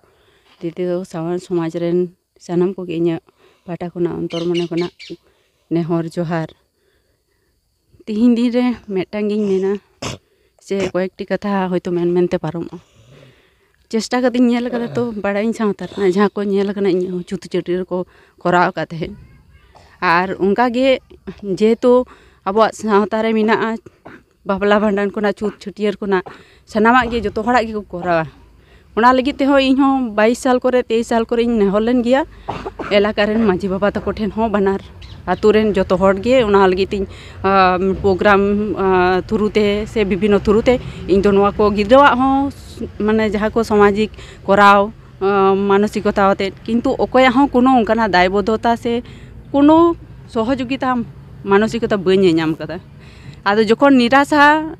ᱫᱤᱫᱤ ᱛᱟᱠᱚ, ᱥᱟᱶᱟᱨ ᱥᱚᱢᱟᱡᱽ ᱨᱮᱱ ᱥᱟᱱᱟᱢ ᱠᱚᱜᱮ ᱤᱧᱟᱹᱜ ᱯᱟᱦᱴᱟ ᱠᱷᱚᱱᱟᱜ ᱚᱱᱛᱚᱨ ᱢᱚᱱᱮ ᱠᱷᱚᱱᱟᱜ ᱱᱮᱦᱚᱨ ᱡᱚᱦᱟᱨ᱾ ᱛᱤᱦᱤᱧ ᱫᱤᱱ ᱨᱮ ᱢᱤᱫᱴᱟᱝ ᱜᱤᱧ ᱢᱮᱱᱟ ᱥᱮ ᱠᱚᱭᱮᱠᱴᱤ ᱠᱟᱛᱷᱟ ᱦᱚᱭᱛᱳ ᱢᱮᱱ ᱢᱮᱱᱛᱮ ᱯᱟᱨᱚᱢᱚᱜᱼᱟ᱾ ᱪᱮᱥᱴᱟ ᱠᱟᱛᱮᱧ ᱧᱮᱞ ᱠᱟᱫᱟ, ᱛᱚ ᱵᱟᱲᱟᱭᱟᱹᱧ ᱥᱟᱶᱛᱟ ᱨᱮᱱᱟᱜ ᱡᱟᱦᱟᱸ ᱠᱚ ᱧᱮᱞ ᱠᱟᱱᱟ, ᱤᱧᱟᱹᱜ ᱦᱚᱸ ᱪᱷᱩᱛ ᱪᱷᱟᱹᱴᱭᱟᱹᱨ ᱠᱚ ᱠᱚᱨᱟᱣ ᱟᱠᱟᱫ ᱛᱟᱦᱮᱸᱫ᱾ ᱟᱨ ᱚᱱᱠᱟ ᱜᱮ ᱡᱮᱦᱮᱛᱩ ᱟᱵᱚᱣᱟᱜ ᱥᱟᱶᱛᱟ ᱨᱮ ᱢᱮᱱᱟᱜᱼᱟ, ᱵᱟᱯᱞᱟ ᱵᱷᱟᱸᱰᱟᱱ ᱠᱷᱚᱱᱟᱜ, ᱪᱷᱩᱛ ᱪᱷᱟᱹᱴᱭᱟᱹᱨ ᱠᱷᱚᱱᱟᱜ ᱥᱟᱱᱟᱢᱟᱜ ᱜᱮ ᱡᱚᱛᱚ ᱦᱚᱲᱟᱜ ᱜᱮᱠᱚ ᱠᱚᱨᱟᱣᱟ᱾ ᱚᱱᱟ ᱞᱟᱹᱜᱤᱫ ᱛᱮᱦᱚᱸ ᱤᱧᱦᱚᱸ ᱵᱟᱭᱤᱥ ᱥᱟᱞ ᱠᱚᱨᱮ, ᱛᱮᱭᱤᱥ ᱥᱟᱞ ᱠᱚᱨᱮᱧ ᱱᱮᱦᱚᱨ ᱞᱮᱱ ᱜᱮᱭᱟ ᱮᱞᱟᱠᱟ ᱨᱮᱱ ᱢᱟᱹᱡᱷᱤ ᱵᱟᱵᱟ ᱛᱟᱠᱚ ᱴᱷᱮᱱ ᱦᱚᱸ, ᱵᱟᱱᱟᱨ ᱟᱛᱳ ᱨᱮᱱ ᱡᱚᱛᱚ ᱦᱚᱲ ᱜᱮ᱾ ᱚᱱᱟ ᱞᱟᱹᱜᱤᱫ ᱛᱤᱧ, ᱟᱢ, ᱯᱨᱳᱜᱨᱟᱢ, ᱟ, ᱛᱷᱨᱩ ᱛᱮ ᱥᱮ ᱵᱤᱵᱷᱤᱱᱱᱚ ᱛᱷᱨᱩ ᱛᱮ ᱤᱧ ᱫᱚ ᱱᱚᱣᱟ ᱠᱚ ᱜᱤᱫᱽᱨᱟᱹᱣᱟᱜ ᱦᱚᱸ ᱢᱟᱱᱮ ᱡᱟᱦᱟᱸ ᱠᱚ ᱥᱟᱢᱟᱡᱤᱠ ᱠᱚᱨᱟᱣ, ᱟᱸ, ᱢᱟᱱᱚᱥᱤᱠᱚᱛᱟ ᱟᱛᱮᱫ, ᱠᱤᱱᱛᱩ ᱚᱠᱚᱭᱟᱜ ᱦᱚᱸ ᱠᱳᱱᱳ ᱚᱱᱠᱟᱱᱟᱜ ᱫᱟᱭᱵᱚᱫᱽᱫᱷᱚᱛᱟ ᱥᱮ ᱠᱳᱱᱳ ᱥᱚᱦᱚᱡᱳᱜᱤᱛᱟ ᱢᱟᱱᱚᱥᱤᱠᱚᱛᱟ ᱵᱟᱹᱧ ᱧᱮᱧᱟᱢ ᱠᱟᱫᱟ᱾ ᱟᱫᱚ ᱡᱚᱠᱷᱚᱱ ᱱᱤᱨᱟᱥᱟ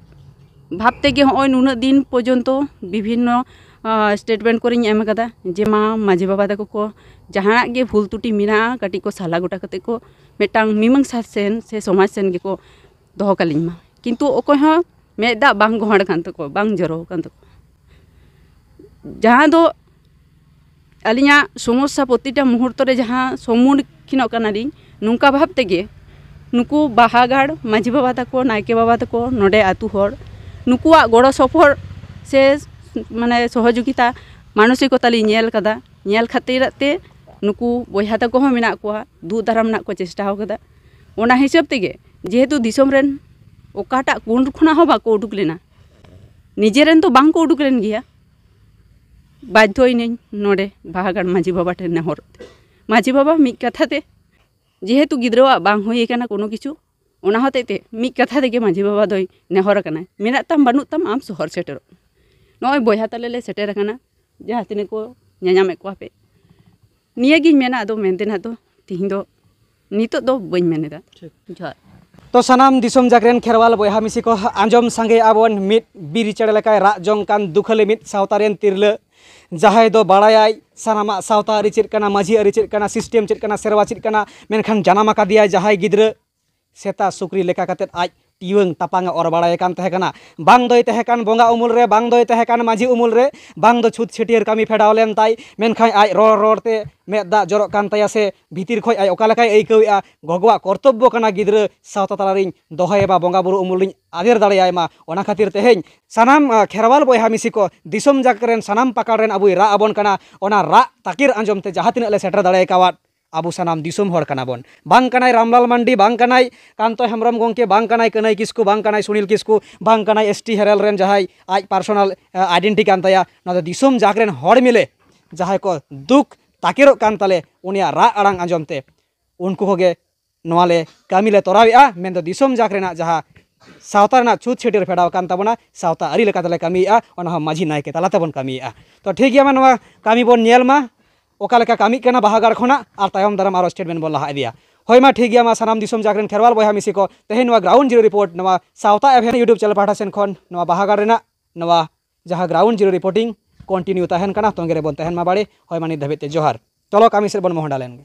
ᱵᱷᱟᱵᱽ ᱛᱮᱜᱮ ᱦᱚᱸᱜᱼᱚᱭ ᱱᱩᱱᱟᱹᱜ ᱫᱤᱱ ᱯᱚᱨᱡᱚᱱᱛᱚ ᱵᱤᱵᱷᱤᱱᱱᱚ, ᱟᱸ, ᱥᱴᱮᱴᱢᱮᱱᱴ ᱠᱚᱨᱮᱧ ᱮᱢ ᱠᱟᱫᱟ ᱡᱮ ᱢᱟ ᱢᱟᱹᱡᱷᱤ ᱵᱟᱵᱟ ᱛᱟᱠᱚ ᱠᱚ ᱡᱟᱦᱟᱱᱟᱜ ᱜᱮ ᱵᱷᱩᱞ ᱛᱩᱴᱤ ᱢᱮᱱᱟᱜᱼᱟ, ᱠᱟᱹᱴᱤᱡ ᱠᱚ ᱥᱟᱞᱟ ᱜᱚᱴᱟ ᱠᱟᱛᱮ ᱠᱚ ᱢᱤᱫᱴᱟᱝ ᱢᱤᱢᱟᱹᱝᱥᱟ ᱥᱮᱱ ᱥᱮ ᱥᱚᱢᱟᱡᱽ ᱥᱮᱱ ᱜᱮᱠᱚ ᱫᱚᱦᱚ ᱠᱟᱹᱞᱤᱧ ᱢᱟ, ᱠᱤᱱᱛᱩ ᱚᱠᱚᱭ ᱦᱚᱸ ᱢᱮᱫ ᱫᱟᱜ ᱵᱟᱝ ᱜᱚᱦᱚᱲ ᱠᱟᱱ ᱛᱟᱠᱚᱣᱟ, ᱵᱟᱝ ᱡᱚᱨᱚ ᱟᱠᱟᱱ ᱛᱟᱠᱚᱣᱟ᱾ ᱡᱟᱦᱟᱸ ᱫᱚ ᱟᱹᱞᱤᱧᱟᱜ ᱥᱚᱢᱚᱥᱥᱟ ᱯᱨᱚᱛᱤᱴᱟ ᱢᱩᱦᱩᱨᱛᱚ ᱨᱮ ᱡᱟᱦᱟᱸ ᱥᱚᱢᱢᱩᱠᱷᱤᱱᱚᱜ ᱠᱟᱱᱟᱞᱤᱧ, ᱱᱚᱝᱠᱟ ᱵᱷᱟᱵᱽ ᱛᱮᱜᱮ ᱱᱩᱠᱩ ᱵᱟᱦᱟᱜᱟᱲ ᱢᱟᱹᱡᱷᱤ ᱵᱟᱵᱟ ᱛᱟᱠᱚ, ᱱᱟᱭᱠᱮ ᱵᱟᱵᱟ ᱛᱟᱠᱚ, ᱱᱚᱰᱮ ᱟᱹᱛᱩ ᱦᱚᱲ, ᱱᱩᱠᱩᱣᱟᱜ ᱜᱚᱲᱚ ᱥᱚᱯᱚᱦᱚᱫ ᱥᱮ ᱢᱟᱱᱮ ᱥᱚᱦᱚᱡᱳᱜᱤᱛᱟ, ᱢᱟᱱᱚᱥᱤᱠᱚᱛᱟ ᱞᱤᱧ ᱧᱮᱞ ᱠᱟᱫᱟ᱾ ᱧᱮᱞ ᱠᱷᱟᱹᱛᱤᱨᱟᱜ ᱛᱮ ᱱᱩᱠᱩ ᱵᱚᱭᱦᱟ ᱛᱟᱠᱚ ᱦᱚᱸ ᱢᱮᱱᱟᱜ ᱠᱚᱣᱟ, ᱫᱩᱜ ᱫᱟᱨᱟᱢ ᱨᱮᱱᱟᱜ ᱠᱚ ᱪᱮᱥᱴᱟ ᱟᱠᱟᱫᱟ᱾ ᱚᱱᱟ ᱦᱤᱥᱟᱹᱵ ᱛᱮᱜᱮ ᱡᱮᱦᱮᱛᱩ ᱫᱤᱥᱚᱢ ᱨᱮᱱ ᱚᱠᱟᱴᱟᱜ ᱠᱩᱱ ᱠᱷᱚᱱᱟᱜ ᱦᱚᱸ ᱵᱟᱠᱚ ᱩᱰᱩᱠ ᱞᱮᱱᱟ, ᱱᱤᱡᱮᱨᱮᱱ ᱫᱚ ᱵᱟᱝ ᱠᱚ ᱩᱰᱩᱠ ᱞᱮᱱ ᱜᱮᱭᱟ, ᱵᱟᱫᱽᱫᱷᱚᱭᱮᱱᱟᱹᱧ ᱱᱚᱰᱮ ᱵᱟᱦᱟᱜᱟᱲ ᱢᱟᱹᱡᱷᱤ ᱵᱟᱵᱟ ᱴᱷᱮᱱ ᱱᱮᱦᱚᱨ ᱛᱮ᱾ ᱢᱟᱹᱡᱷᱤ ᱵᱟᱵᱟ ᱢᱤᱫ ᱠᱟᱛᱷᱟ ᱛᱮ, ᱡᱮᱦᱮᱛᱩ ᱜᱤᱫᱽᱨᱟᱹᱣᱟᱜ ᱵᱟᱝ ᱦᱩᱭ ᱟᱠᱟᱱᱟ ᱠᱳᱱᱳ ᱠᱤᱪᱷᱩ, ᱚᱱᱟ ᱦᱚᱛᱮᱡ ᱛᱮ ᱢᱤᱫ ᱠᱟᱛᱷᱟ ᱛᱮᱜᱮ ᱢᱟᱹᱡᱷᱤ ᱵᱟᱵᱟ ᱫᱚᱭ ᱱᱮᱦᱚᱨ ᱟᱠᱟᱱᱟ, ᱢᱮᱱᱟᱜ ᱛᱟᱢ ᱵᱟᱹᱱᱩᱜ ᱛᱟᱢ, ᱟᱢ ᱥᱚᱦᱚᱨ ᱥᱮᱴᱮᱨᱚᱜ ᱢᱮ᱾ ᱱᱚᱜᱼᱚᱭ ᱵᱚᱭᱦᱟ ᱛᱟᱞᱮ ᱞᱮ ᱥᱮᱴᱮᱨ ᱟᱠᱟᱱᱟ, ᱡᱟᱦᱟᱸ ᱛᱤᱱᱟᱹᱜ ᱠᱚ ᱧᱮᱧᱟᱢᱮᱫ ᱠᱚᱣᱟ ᱯᱮ᱾ ᱱᱤᱭᱟᱹᱜᱤᱧ ᱢᱮᱱᱟ, ᱟᱫᱚ ᱢᱮᱱᱛᱮᱱᱟᱜ ᱫᱚ ᱛᱤᱦᱤᱧ ᱫᱚ ᱱᱤᱛᱚᱜ ᱫᱚ ᱵᱟᱹᱧ ᱢᱮᱱ ᱮᱫᱟ᱾ ᱴᱷᱤᱠ᱾ ᱡᱚᱦᱟᱨ᱾ ᱛᱚ ᱥᱟᱱᱟᱢ ᱫᱤᱥᱚᱢ ᱡᱟᱠ ᱨᱮᱱ ᱠᱷᱮᱨᱣᱟᱞ ᱵᱚᱭᱦᱟ ᱢᱤᱥᱤ ᱠᱚ, ᱟᱸᱡᱚᱢ ᱥᱟᱸᱜᱮᱭᱟᱜᱼᱟ ᱵᱚᱱ ᱢᱤᱫ ᱵᱤᱨ ᱪᱮᱬᱮ ᱞᱮᱠᱟᱭ ᱨᱟᱜ ᱡᱚᱝ ᱠᱟᱱ ᱫᱩᱠᱷᱟᱹᱞᱤ ᱢᱤᱫ ᱥᱟᱶᱛᱟ ᱨᱮᱱ ᱛᱤᱨᱞᱟᱹ, ᱡᱟᱦᱟᱸᱭ ᱫᱚ ᱵᱟᱲᱟᱭᱟᱭ ᱥᱟᱱᱟᱢᱟᱜ, ᱥᱟᱶᱛᱟ ᱟᱹᱨᱤ ᱪᱮᱫ ᱠᱟᱱᱟ, ᱢᱟᱹᱡᱷᱤ ᱟᱹᱨᱤ ᱪᱮᱫ ᱠᱟᱱᱟ, ᱥᱤᱥᱴᱮᱢ ᱪᱮᱫ ᱠᱟᱱᱟ, ᱥᱮᱨᱣᱟ ᱪᱮᱫ ᱠᱟᱱᱟ, ᱢᱮᱱᱠᱷᱟᱱ ᱡᱟᱱᱟᱢ ᱟᱠᱟᱫᱮᱭᱟᱭ ᱡᱟᱦᱟᱸᱭ ᱜᱤᱫᱽᱨᱟᱹ, ᱥᱮᱛᱟ ᱥᱩᱠᱨᱤ ᱞᱮᱠᱟ ᱠᱟᱛᱮᱫ ᱟᱡ ᱴᱤᱣᱟᱹᱝ ᱛᱟᱯᱟᱝ ᱮ ᱚᱨ ᱵᱟᱲᱟᱭᱮ ᱠᱟᱱ ᱛᱟᱦᱮᱸ ᱠᱟᱱᱟ᱾ ᱵᱟᱝ ᱫᱚᱭ ᱛᱟᱦᱮᱸ ᱠᱟᱱ ᱵᱚᱸᱜᱟ ᱩᱢᱩᱞ ᱨᱮ, ᱵᱟᱝ ᱫᱚᱭ ᱛᱟᱦᱮᱸ ᱠᱟᱱ ᱢᱟᱹᱡᱷᱤ ᱩᱢᱩᱞ ᱨᱮ, ᱵᱟᱝ ᱫᱚ ᱪᱷᱩᱛ ᱪᱷᱟᱹᱴᱭᱟᱹᱨ ᱠᱟᱹᱢᱤ ᱯᱷᱮᱰᱟᱣ ᱞᱮᱱ ᱛᱟᱭ, ᱢᱮᱱᱠᱷᱟᱱ ᱟᱡ ᱨᱚᱲ ᱨᱚᱲ ᱛᱮ ᱢᱮᱫ ᱫᱟᱜ ᱡᱚᱨᱚᱜ ᱠᱟᱱ ᱛᱟᱭᱟ ᱥᱮ ᱵᱷᱤᱛᱤᱨ ᱠᱷᱚᱱ ᱟᱡ ᱚᱠᱟ ᱞᱮᱠᱟᱭ ᱟᱹᱭᱠᱟᱹᱣᱮᱫᱼᱟ, ᱜᱚᱜᱚᱣᱟᱜ ᱠᱚᱨᱛᱚᱵᱵᱚ ᱠᱟᱱᱟ ᱜᱤᱫᱽᱨᱟᱹ ᱥᱟᱶᱛᱟ ᱛᱟᱞᱟᱨᱤᱧ ᱫᱚᱦᱚᱭᱮ ᱢᱟ, ᱵᱚᱸᱜᱟ ᱵᱩᱨᱩ ᱩᱢᱩᱞ ᱨᱤᱧ ᱟᱫᱮᱨ ᱫᱟᱲᱮᱭᱟᱭ ᱢᱟ᱾ ᱚᱱᱟ ᱠᱷᱟᱹᱛᱤᱨ ᱛᱮᱦᱮᱧ ᱥᱟᱱᱟᱢ, ᱟ, ᱠᱷᱮᱨᱣᱟᱞ ᱵᱚᱭᱦᱟ ᱢᱤᱥᱤ ᱠᱚ, ᱫᱤᱥᱚᱢ ᱡᱟᱠ ᱨᱮᱱ ᱥᱟᱱᱟᱢ ᱯᱟᱠᱟᱲ ᱨᱮᱱ ᱟᱵᱚᱭ ᱨᱟᱜ ᱟᱵᱚᱱ ᱠᱟᱱᱟ᱾ ᱚᱱᱟ ᱨᱟᱜ ᱛᱟᱠᱮᱨ ᱟᱸᱡᱚᱢ ᱛᱮ ᱡᱟᱦᱟᱸ ᱛᱤᱱᱟᱹᱜ ᱞᱮ ᱥᱮᱴᱮᱨ ᱫᱟᱲᱮ ᱟᱠᱟᱣᱟᱫ, ᱟᱵᱚ ᱥᱟᱱᱟᱢ ᱫᱤᱥᱚᱢ ᱦᱚᱲ ᱠᱟᱱᱟ ᱵᱚᱱ᱾ ᱵᱟᱝ ᱠᱟᱱᱟᱭ ᱨᱟᱢᱞᱟᱞ ᱢᱟᱱᱰᱤ, ᱵᱟᱝ ᱠᱟᱱᱟᱭ ᱠᱟᱱᱛᱚ ᱦᱮᱢᱵᱨᱚᱢ ᱜᱚᱢᱠᱮ, ᱵᱟᱝ ᱠᱟᱱᱟᱭ ᱠᱟᱹᱱᱟᱹᱭ ᱠᱤᱥᱠᱩ, ᱵᱟᱝ ᱠᱟᱱᱟᱭ ᱥᱩᱱᱤᱞ ᱠᱤᱥᱠᱩ, ᱵᱟᱝ ᱠᱟᱱᱟᱭ ᱮᱥ ᱴᱤ ᱦᱮᱨᱮᱞ ᱨᱮᱱ ᱡᱟᱦᱟᱸᱭ ᱟᱡ ᱯᱟᱨᱥᱚᱱᱟᱞ, ᱟ, ᱟᱭᱰᱮᱱᱴᱤᱴᱤ ᱠᱟᱱ ᱛᱟᱭᱟ᱾ ᱱᱚᱣᱟ ᱫᱚ ᱫᱤᱥᱚᱢ ᱡᱟᱠ ᱨᱮᱱ ᱦᱚᱲ ᱢᱤᱞᱮ ᱡᱟᱦᱟᱸᱭ ᱠᱚ ᱫᱩᱠ ᱛᱟᱠᱮᱨᱚᱜ ᱠᱟᱱ ᱛᱟᱞᱮ, ᱩᱱᱤᱭᱟᱜ ᱨᱟᱜ ᱟᱲᱟᱝ ᱟᱸᱡᱚᱢ ᱛᱮ ᱩᱱᱠᱩ ᱠᱚᱜᱮ ᱱᱚᱣᱟ ᱞᱮ ᱠᱟᱹᱢᱤ ᱞᱮ ᱛᱚᱨᱟᱣᱮᱫᱼᱟ᱾ ᱢᱮᱱᱫᱚ ᱫᱤᱥᱚᱢ ᱡᱟᱠ ᱨᱮᱱᱟᱜ ᱡᱟᱦᱟᱸ ᱥᱟᱶᱛᱟ ᱨᱮᱱᱟᱜ ᱪᱷᱩᱛ ᱪᱷᱟᱹᱴᱭᱟᱹᱨ ᱯᱷᱮᱰᱟᱣ ᱟᱠᱟᱱ ᱛᱟᱵᱚᱱᱟ, ᱥᱟᱶᱛᱟ ᱟᱹᱨᱤ ᱞᱮᱠᱟ ᱛᱮᱞᱮ ᱠᱟᱹᱢᱤᱭᱮᱫᱼᱟ, ᱚᱱᱟ ᱦᱚᱸ ᱢᱟᱹᱡᱷᱤ ᱱᱟᱭᱠᱮ ᱛᱟᱞᱟ ᱛᱮᱵᱚᱱ ᱠᱟᱹᱢᱤᱭᱮᱫᱼᱟ᱾ ᱛᱚ ᱴᱷᱤᱠ ᱜᱮᱭᱟ, ᱢᱟ ᱱᱚᱣᱟ ᱠᱟᱹᱢᱤ ᱵᱚᱱ ᱧᱮᱞ ᱢᱟ, ᱚᱠᱟ ᱞᱮᱠᱟ ᱠᱟᱹᱢᱤᱜ ᱠᱟᱱᱟ ᱵᱟᱦᱟᱜᱟᱲ ᱠᱷᱚᱱᱟᱜ, ᱟᱨ ᱛᱟᱭᱚᱢ ᱫᱟᱨᱟᱢ ᱟᱨᱚ ᱥᱴᱮᱴᱢᱮᱱᱴ ᱵᱚᱱ ᱞᱟᱦᱟ ᱤᱫᱤᱭᱟ᱾ ᱦᱳᱭ ᱢᱟ ᱴᱷᱤᱠ ᱜᱮᱭᱟ, ᱢᱟ ᱥᱟᱱᱟᱢ ᱫᱤᱥᱚᱢ ᱡᱟᱠ ᱨᱮᱱ ᱠᱷᱮᱨᱣᱟᱞ ᱵᱚᱭᱦᱟ ᱢᱤᱥᱤ ᱠᱚ, ᱛᱮᱦᱮᱧ ᱱᱚᱣᱟ ᱜᱨᱟᱣᱩᱱᱰ ᱡᱤᱨᱳ ᱨᱤᱯᱳᱨᱴ ᱱᱚᱣᱟ ᱥᱟᱶᱛᱟ ᱮᱵᱷᱮᱱ YouTube ᱪᱮᱱᱮᱞ ᱯᱟᱦᱴᱟ ᱥᱮᱱ ᱠᱷᱚᱱ ᱱᱚᱣᱟ ᱵᱟᱦᱟᱜᱟᱲ ᱨᱮᱱᱟᱜ ᱱᱚᱣᱟ ᱡᱟᱦᱟᱸ ᱜᱨᱟᱣᱩᱱᱰ ᱡᱤᱨᱳ ᱨᱤᱯᱳᱨᱴᱤᱝ ᱠᱚᱱᱴᱤᱱᱤᱭᱩ ᱛᱟᱦᱮᱱ ᱠᱟᱱᱟ, ᱛᱚᱸᱜᱮ ᱨᱮᱵᱚᱱ ᱛᱟᱦᱮᱱ ᱢᱟ ᱵᱟᱲᱮ᱾ ᱦᱳᱭ ᱢᱟ ᱱᱤᱛ ᱫᱷᱟᱹᱵᱤᱡ ᱛᱮ ᱡᱚᱦᱟᱨ᱾ ᱪᱚᱞᱚ ᱠᱟᱹᱢᱤ ᱥᱮᱫ ᱵᱚᱱ ᱢᱚᱦᱰᱟ ᱞᱮᱱ ᱜᱮ᱾